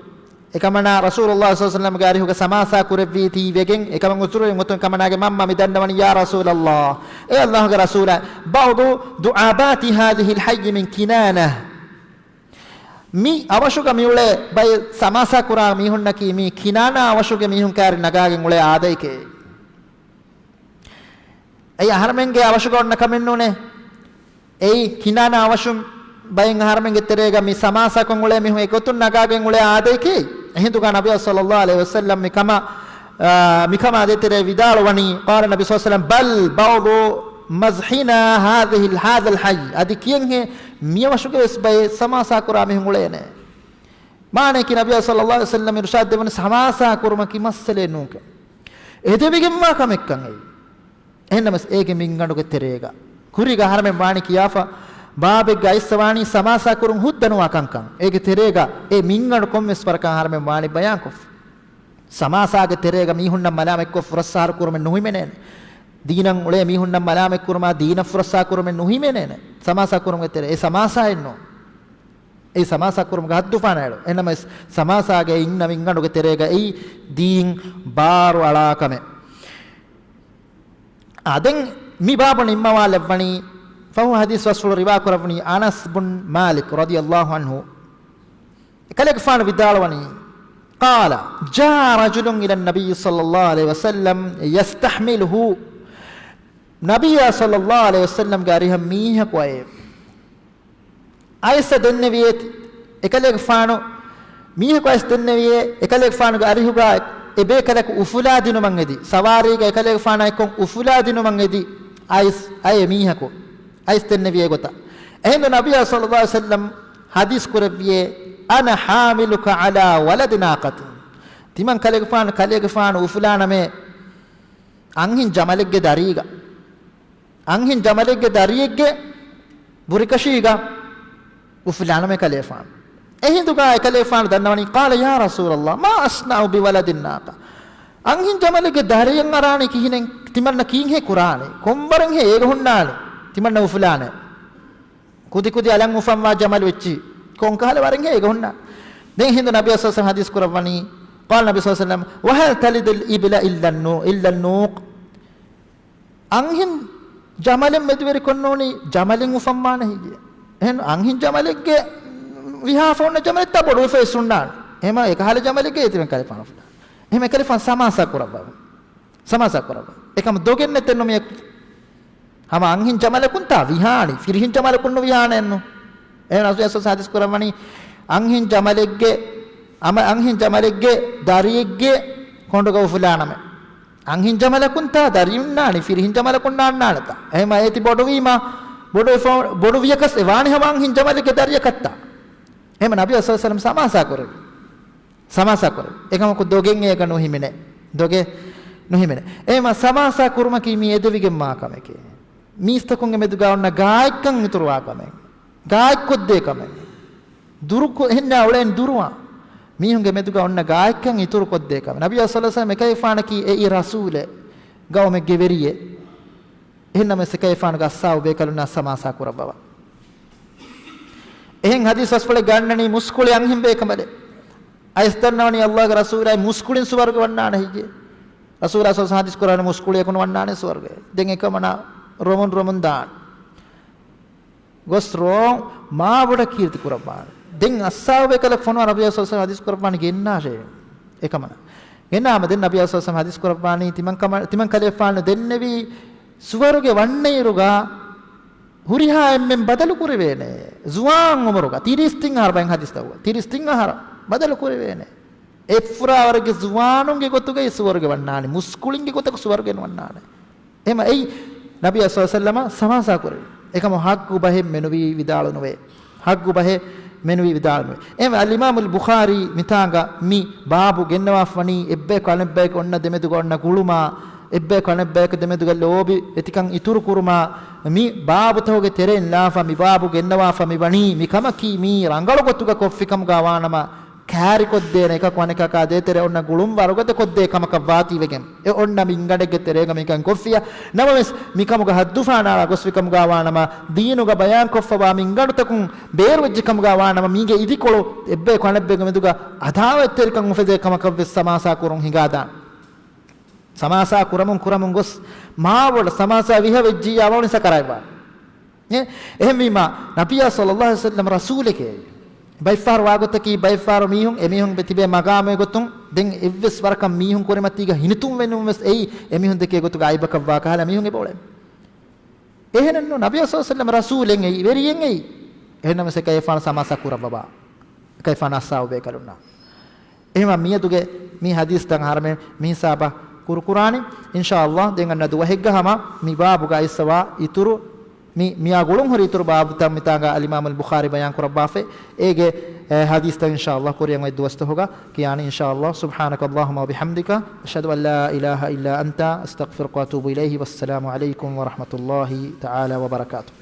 އެކަމަނާ ރަސޫލުﷲ ޞައްލަﷲު ޢަލައިހި ވަސައްލަމްގެ އަރިހުގަ ސަމާސާ ކުރެއްވީތީ ވެގެން، އެކަމަށް ޢުޛުރުވެރިވުމުގެ ގޮތުން އެކަމަނާގެ މަންމަ މި ދަންނަވަނީ، يا رسول الله، އޭ ﷲގެ ރަސޫލާ، بعض دعابات هذه الحي من كنانة. މި އަވަށުގަ މިއުޅޭ ބައެއް ސަމާސާ ކުރާ މީހުންނަކީ މީ ކިނާނާ އަވަށުގެ މީހުން ކައިރި ނަގާގެން އުޅޭ އާދައެކޭ. އެއީ އަހަރެމެންގެ އަވަށުގަ އޮންނަ ކަމެއް ނޫނޭ. އެއީ ކިނާނާ އަވަށުން ބައެއް އަހަރެމެންގެ ތެރޭގަ މި ސަމާސާކޮށް އުޅޭ މީހުން އެގޮތުން ނަގާގެން އުޅޭ އާދައެކޭ. އެހިނދުގަ ނަބިއްޔާ ޞައްލައްލާހު ޢަލައިހި ވަސައްލަމް މިކަމަށް، އާ، މިކަމާ ދޭތެރޭ ވިދާޅުވަނީ، قال النبي صلى الله عليه وسلم، بل بعض مزحنا هذه ال-، هذا الحي. އަދި ކިޔެންހޭ މިއަވަށުގެ ވެސް ބައެއް ސަމާސާ ކުރާ މީހުން އުޅޭނެ. މާނައަކީ ނަބިއްޔާ ޞައްލައްލާހު ޢަލައިހި ވަސައްލަމް އިރުޝާދު ދެވުނީ ސަމާސާ ކުރުމަކީ މައްސަލައެއް ނޫންކަން. އެދެވިގެންވާ ކަމެއްކަން އެއީ. އެހެންނަމަވެސް އޭގެ މިންގަނޑުގެ ތެރޭގަ ކުރީގަ އަހަރެމެން ވާނީ ކިޔާފަ، ބާބެއްގެ އައިސް ވާނީ ސަމާސާ ކުރުން ހުއްދަ ނުވާ ކަންކަން. އޭގެ ތެރޭގަ އެ މިންގަނޑު ކޮންމެސް ވަރަކަށް އަހަރެމެން ވާނީ ބަޔާންކޮށްފަ. ސަމާސާގެ ތެރޭގަ މީހުންނަށް މަލާމަތްކޮށް ފުރައްސާރު ކުރުމެއް ނުހިމެނޭނެ. ދީނަށް އުޅޭ މީހުންނަށް މަލާމަތްކުރުމާ ދީނަށް ފުރައްސާ ކުރުމެއް ނުހިމެނޭނެ. ސަމާސާ ކުރުމުގެ ތެރޭ އެ ސަމާސާއެއް ނޫން. އެ ސަމާސާ ކުރުމުގެ ހައްދު ފާނައިޅު. އެހެންނަމަވެސް ސަމާސާގެ އިންނަ މިންގަނޑުގެ ތެރޭގަ އެއީ ދީން ބާރު އަޅާ ކަމެއް. އާ، ދެން މި ބާބު ނިންމަވާލައްވަނީ، ފަހު ހަދީސް ވަސްފުޅު ރިވާ ކުރައްވަނީ އަނަސް ބުން މާލިކް ރަޟިޔައްލާހު ޢަންހު. އެކަލޭގެފާނު ވިދާޅުވަނީ، قال، جاء رجل إلى النبي صلى الله عليه وسلم يستحمله. ނަބިއްޔާ ޞައްލައްލާހު ޢަލައިހި ވަސައްލަމްގެ އަރިހަށް މީހަކު އައޭ. އައިސް ދެންނެވިއޭތި، އެކަލޭގެފާނު މީހަކު އައިސް ދެންނެވިއޭ، އެކަލޭގެފާނުގެ އަރިހުގަ އެބޭކަލަކު އުފުލާދިނުމަށް އެދި، ސަވާރީގަ އެކަލޭގެފާނާ އެއްކޮށް އުފުލާދިނުމަށް އެދި، އައިސް އައޭ މީހަކު އައިސް ދެންނެވިއޭ ގޮތަށް. އެހިނދު ނަބިއްޔާ ޞައްލައްލާހު ޢަލައިހި ވަސައްލަމް ޙަދީޘް ކުރެއްވިއޭ، أنا حاملك على ولد ناقة. ތިމަން ކަލޭގެފާނު، ކަލޭގެފާނު އުފުލާނަމޭ އަންހެން ޖަމަލެއްގެ ދަރީގަ. އަންހެން ޖަމަލެއްގެ ދަރިއެއްގެ ބުރިކަށީގަ އުފުލާނަމޭ ކަލޭފާނު. އެހިނދުގަ އެކަލޭފާނު ދަންނަވަނީ، قال يا رسول الله ما أصنع بولد الناقة. އަންހެން ޖަމަލެއްގެ ދަރިއެއް އަރާނީ ކިހިނެއް؟ ތިމަންނަ ކީންހޭ ކުރާނީ؟ ކޮންވަރެއްހޭ އޭގަ ހުންނާނީ؟ ތިމަންނަ އުފުލާނެ. ކުދިކުދި އަލަށް އުފަންވާ ޖަމަލު އެއްޗި. ކޮންކަހަލަ ވަރެއްހޭ އޭގަ ހުންނާނީ؟ ދެން އެހިނދު ނަބިއްޔާ ޞައްލައްލާހު ޢަލައިހި ވަސައްލަމް ޙަދީޘް ކުރައްވަނީ، قال النبي صلى الله عليه وسلم، وهل تلد الإبل إلا النو-، إلا النوق. އަންހެން ޖަމަލެއް މެދުވެރިކޮށްނޫނީ ޖަމަލެއް އުފަންވާނެ ހެއްޔޭ؟ އެހެން އަންހެން ޖަމަލެއްގެ ވިހާފަ އޮންނަ ޖަމަލެއްތާ ބޮޑުވެފަ ވެސް ހުންނާނެ. އެހެމަ އެކަހަލަ ޖަމަލެއްގެ އެތިވެން ކަލޭފާނު އުފުލާ. އެހެމަ އެކަލޭފާނު ސަމާސާ ކުރައްވަވަން. ސަމާސާ ކުރައްވަ. އެކަމަ ދޮގެއް ނެތެއްނު މިޔަކު. ހަމަ އަންހެން ޖަމަލަކުންތާ ވިހާނީ، ފިރިހެން ޖަމަލަކުންނު ވިހާނެއެއްނު. އެހެން ރަސޫލާ ޞައްލައްލާހު ޢަލައިހި ވަސައްލަމް ޙަދީޘް ކުރައްވަނީ، އަންހެން ޖަމަލެއްގެ، އަމަ-، އަންހެން ޖަމަލެއްގެ ދަރިއެއްގެ ކޮނޑުގަ އުފުލާނަމޭ. އަންހެން ޖަމަލަކުންތާ ދަރި އޮންނާނީ، ފިރިހެން ޖަމަލަކުންނާ އޮންނާނެތާ. އެހެމަ އޭތި ބޮޑުވީމާ، ބޮޑުވެފަ-، ބޮޑުވިޔަކަސް އެ ވާނީ ހަމަ އަންހެން ޖަމަލެއްގެ ދަރިއަކަށްތާ. އެހެމަ ނަބިއްޔާ ޞައްލައްލާހު ޢަލައިހި ވަސައްލަމް ސަމާސާ ކުރެއްވި. ސަމާސާ ކުރެއްވި. އެކަމަކު ދޮގެއް އޭގަ ނުހިމެނޭ. ދޮގެއް ނުހިމެނޭ. އެހެމަ ސަމާސާ ކުރުމަކީ މީ އެދެވިގެންވާ ކަމެކޭ. މީސްތަކުންގެ މެދުގަ އޮންނަ ގާތްކަން އިތުރުވާ ކަމެއް. ގާތްކޮށްދޭ ކަމެއް. ދުރުކޮ-، އެހެންނާ އުޅޭން ދުރުވާ. މީހުންގެ މެދުގަ އޮންނަ ގާތްކަން އިތުރުކޮށްދޭ ކަމެއް. ނަބިއްޔާ ޞައްލައްލާހު ޢަލައިހި ވަސައްލަމް އެކަލޭފާނަކީ އެއީ ރަސޫލެއް، ގައުމެއްގެ ވެރިއެއް. އެހެންނަމަވެސް އެކަލޭފާނުގެ އަޞްޙާބު ބޭކަލުންނާ ސަމާސާ ކުރައްވަވާ. އެހެން ޙަދީޘް ބަސްފުޅެއް ގަންނަނީ މުސްކުޅި އަންހެން ބޭކަނބަލެއް. އައިސް ދަންނަވަނީ ﷲގެ ރަސޫލާއި މުސްކުޅިން ސުވަރުގެ ވަންނާނެ ހެއްޔޭ؟ ރަސޫލާ ޞައްލައްލާހު ޢަލައިހި ވަސައްލަމް ޙަދީޘް ކުރައްވަނީ މުސްކުޅިޔަކުން ވަންނާނެ ސުވަރުގެ. ދެން އެކަމަނާ ރޮމުން ރޮމުން ދާން. ގޮސް ރޯ މާބޮޑަށް ކީރިތި ކުރައްވާނެ. ދެން އަޞްޙާބު ބޭކަލަކު ފޮނުވާ ނަބިއްޔާ ޞައްލައްލާހު ޢަލައިހި ވަސައްލަމް ޙަދީޘް ކުރައްވާނީ ގެންނާށޭ. އެކަމަނާ. ގެންނާމަ ދެން ނަބިއްޔާ ޞައްލައްލާހު ޢަލައިހި ވަސައްލަމް ޙަދީޘް ކުރައްވާނީ ތިމަން ކަމަ-، ތިމަން ކަލޭފާނު ދެންނެވީ ސުވަރުގެ ވަންނައިރުގަ ހުރިހާ އެންމެން ބަދަލު ކުރެވޭނެ. ޒުވާން އުމުރުގަ ތިރީސް ތިން އަހަރު ބައިން ޙަދީޘްތައް ވާ. ތިރީސް ތިން އަހަރަށް ބަދަލު ކުރެވޭނެ. އެއްފުރާވަރެއްގެ ޒުވާނުންގެ ގޮތުގައި ސުވަރުގެ ވަންނާނެ. މުސްކުޅިންގެ ގޮތަކަށް ސުވަރުގެ ނުވަންނާނެ. އެހެމަ އެއީ ނަބިއްޔާ ޞައްލައްލާހު ޢަލައިހި ވަސައްލަމަ ސަމާސާ ކުރެވި. އެކަމަ ޙައްޤު ބަހެއް މެނުވީ ވިދާޅު ނުވޭ. ޙައްޤު ބަހެއް މެނުވީ ވިދާޅު ނުވޭ. އެހެން އަލްއިމާމުލް ބުޚާރީ މިތާނގަ މި ބާބު ގެންނަވާފަ ވަނީ އެއްބަޔަކު އަނެއްބަޔަކު އޮންނަ ދެމެދުގަ އޮންނަ ގުޅުމާ، އެއްބަޔަކު އަނެއްބަޔަކު ދެމެދުގަ ލޯބި އެތިކަން އިތުރު ކުރުމާ، މި ބާބުތަކުގެ ތެރެއިން ލާފަ މި ބާބު ގެންނަވާފަ މި ވަނީ މި ކަމަކީ މީ ރަނގަޅު ގޮތުގަ ކޮށްފި ކަމުގަ ވާނަމަ، ކާރިކޮށްދޭނެ އެކަކު އަނެކަކާ ދޭތެރޭ އޮންނަ ގުޅުން ވަރުގަދަ ކޮށްދޭ ކަމަކަށް ވާތީވެގެން އެ އޮންނަ މިންގަނޑެއްގެ ތެރޭގަ މިކަން ކޮށްފިޔަ. ނަމަވެސް، މިކަމުގަ ހައްދު ފާނާޅާ ގޮސްފި ކަމުގަ ވާނަމަ، ދީނުގަ ބަޔާންކޮށްފަވާ މިންގަނޑުތަކުން ބޭރުވެއްޖެ ކަމުގަ ވާނަމަ، މީގެ އިދިކޮޅު އެއްބަޔަކު އަނެއްބައެއްގެ މެދުގަ އަދާވަތްތެރިކަން އުފެދޭ ކަމަކަށްވެސް ސަމާސާ ކުރުން ހިނގާދާނެ. ސަމާސާ ކުރަމުން ކުރަމުން ގޮސް، މާބޮޑަށް ސަމާސާ ވިހަ ވެއްޖިއްޔާ ވަނީ ސަކަރާތްވާނެ. އެ، އެހެންވީމާ، ނަބިއްޔާ ޞައްލައްލާހު ޢަލައިހި ވަސައްލަމް ރަސޫލެކޭ. ބައެއްފަހަރު ވާގޮތަކީ، ބައެއްފަހަރު މީހުން، އެމީހުން ތިބޭ މަގާމެއް ގޮތުން، ދެން އެއްވެސް ވަރަކަށް މީހުން ކުރިމަތީގަ ހިނިތުންވެނުން ވެސް އެއީ، އެމީހުން ދެކޭ ގޮތުގަ އައިބަކަށްވާ ކަހަލަ މީހުން އެބައުޅޭ. އެހެނެއްނު، ނަބިއްޔާ ޞައްލަﷲު ޢަލައިހި ވަސައްލަމަ ރަސޫލެއް އެއީ، ވެރިއެއް އެއީ. އެހެންނަމަވެސް އެކަލޭގެފާނަށް ސަމާސާ ކުރައްވަބާ. އެކަލޭގެފާނަށް އައްސާ އޮބޭކަލުންނާ. އެހެންވީމަ މިއަދުގެ މި ޙަދީޘްތައް އަހަރެމެން މި ޙިސާބަށް ކުރުކުރާނީ. އިންޝާﷲ ދެން އަންނަ ދުވަހެއްގަ ހަމަ މި ބާބުގަ އައިސްފަވާ އިތުރު މި، މިއާ ގުޅުންހުރި އިތުރު ބާބުތައް މިތާނގަ އަލްއިމާމުލް ބުޚާރީ ބަޔާން ކުރައްވާފަ. އޭގެ، އެ، ޙަދީޘްތައް އިންޝާﷲ ކުރިއަށް އޮތް ދުވަސްތަކުގަ ކިޔާނީ އިންޝާﷲ. سبحانك اللهم وبحمدك، أشهد أن لا إله إلا أنت، أستغفرك وأتوب إليه. والسلام عليكم ورحمة الله تعالى وبركاته.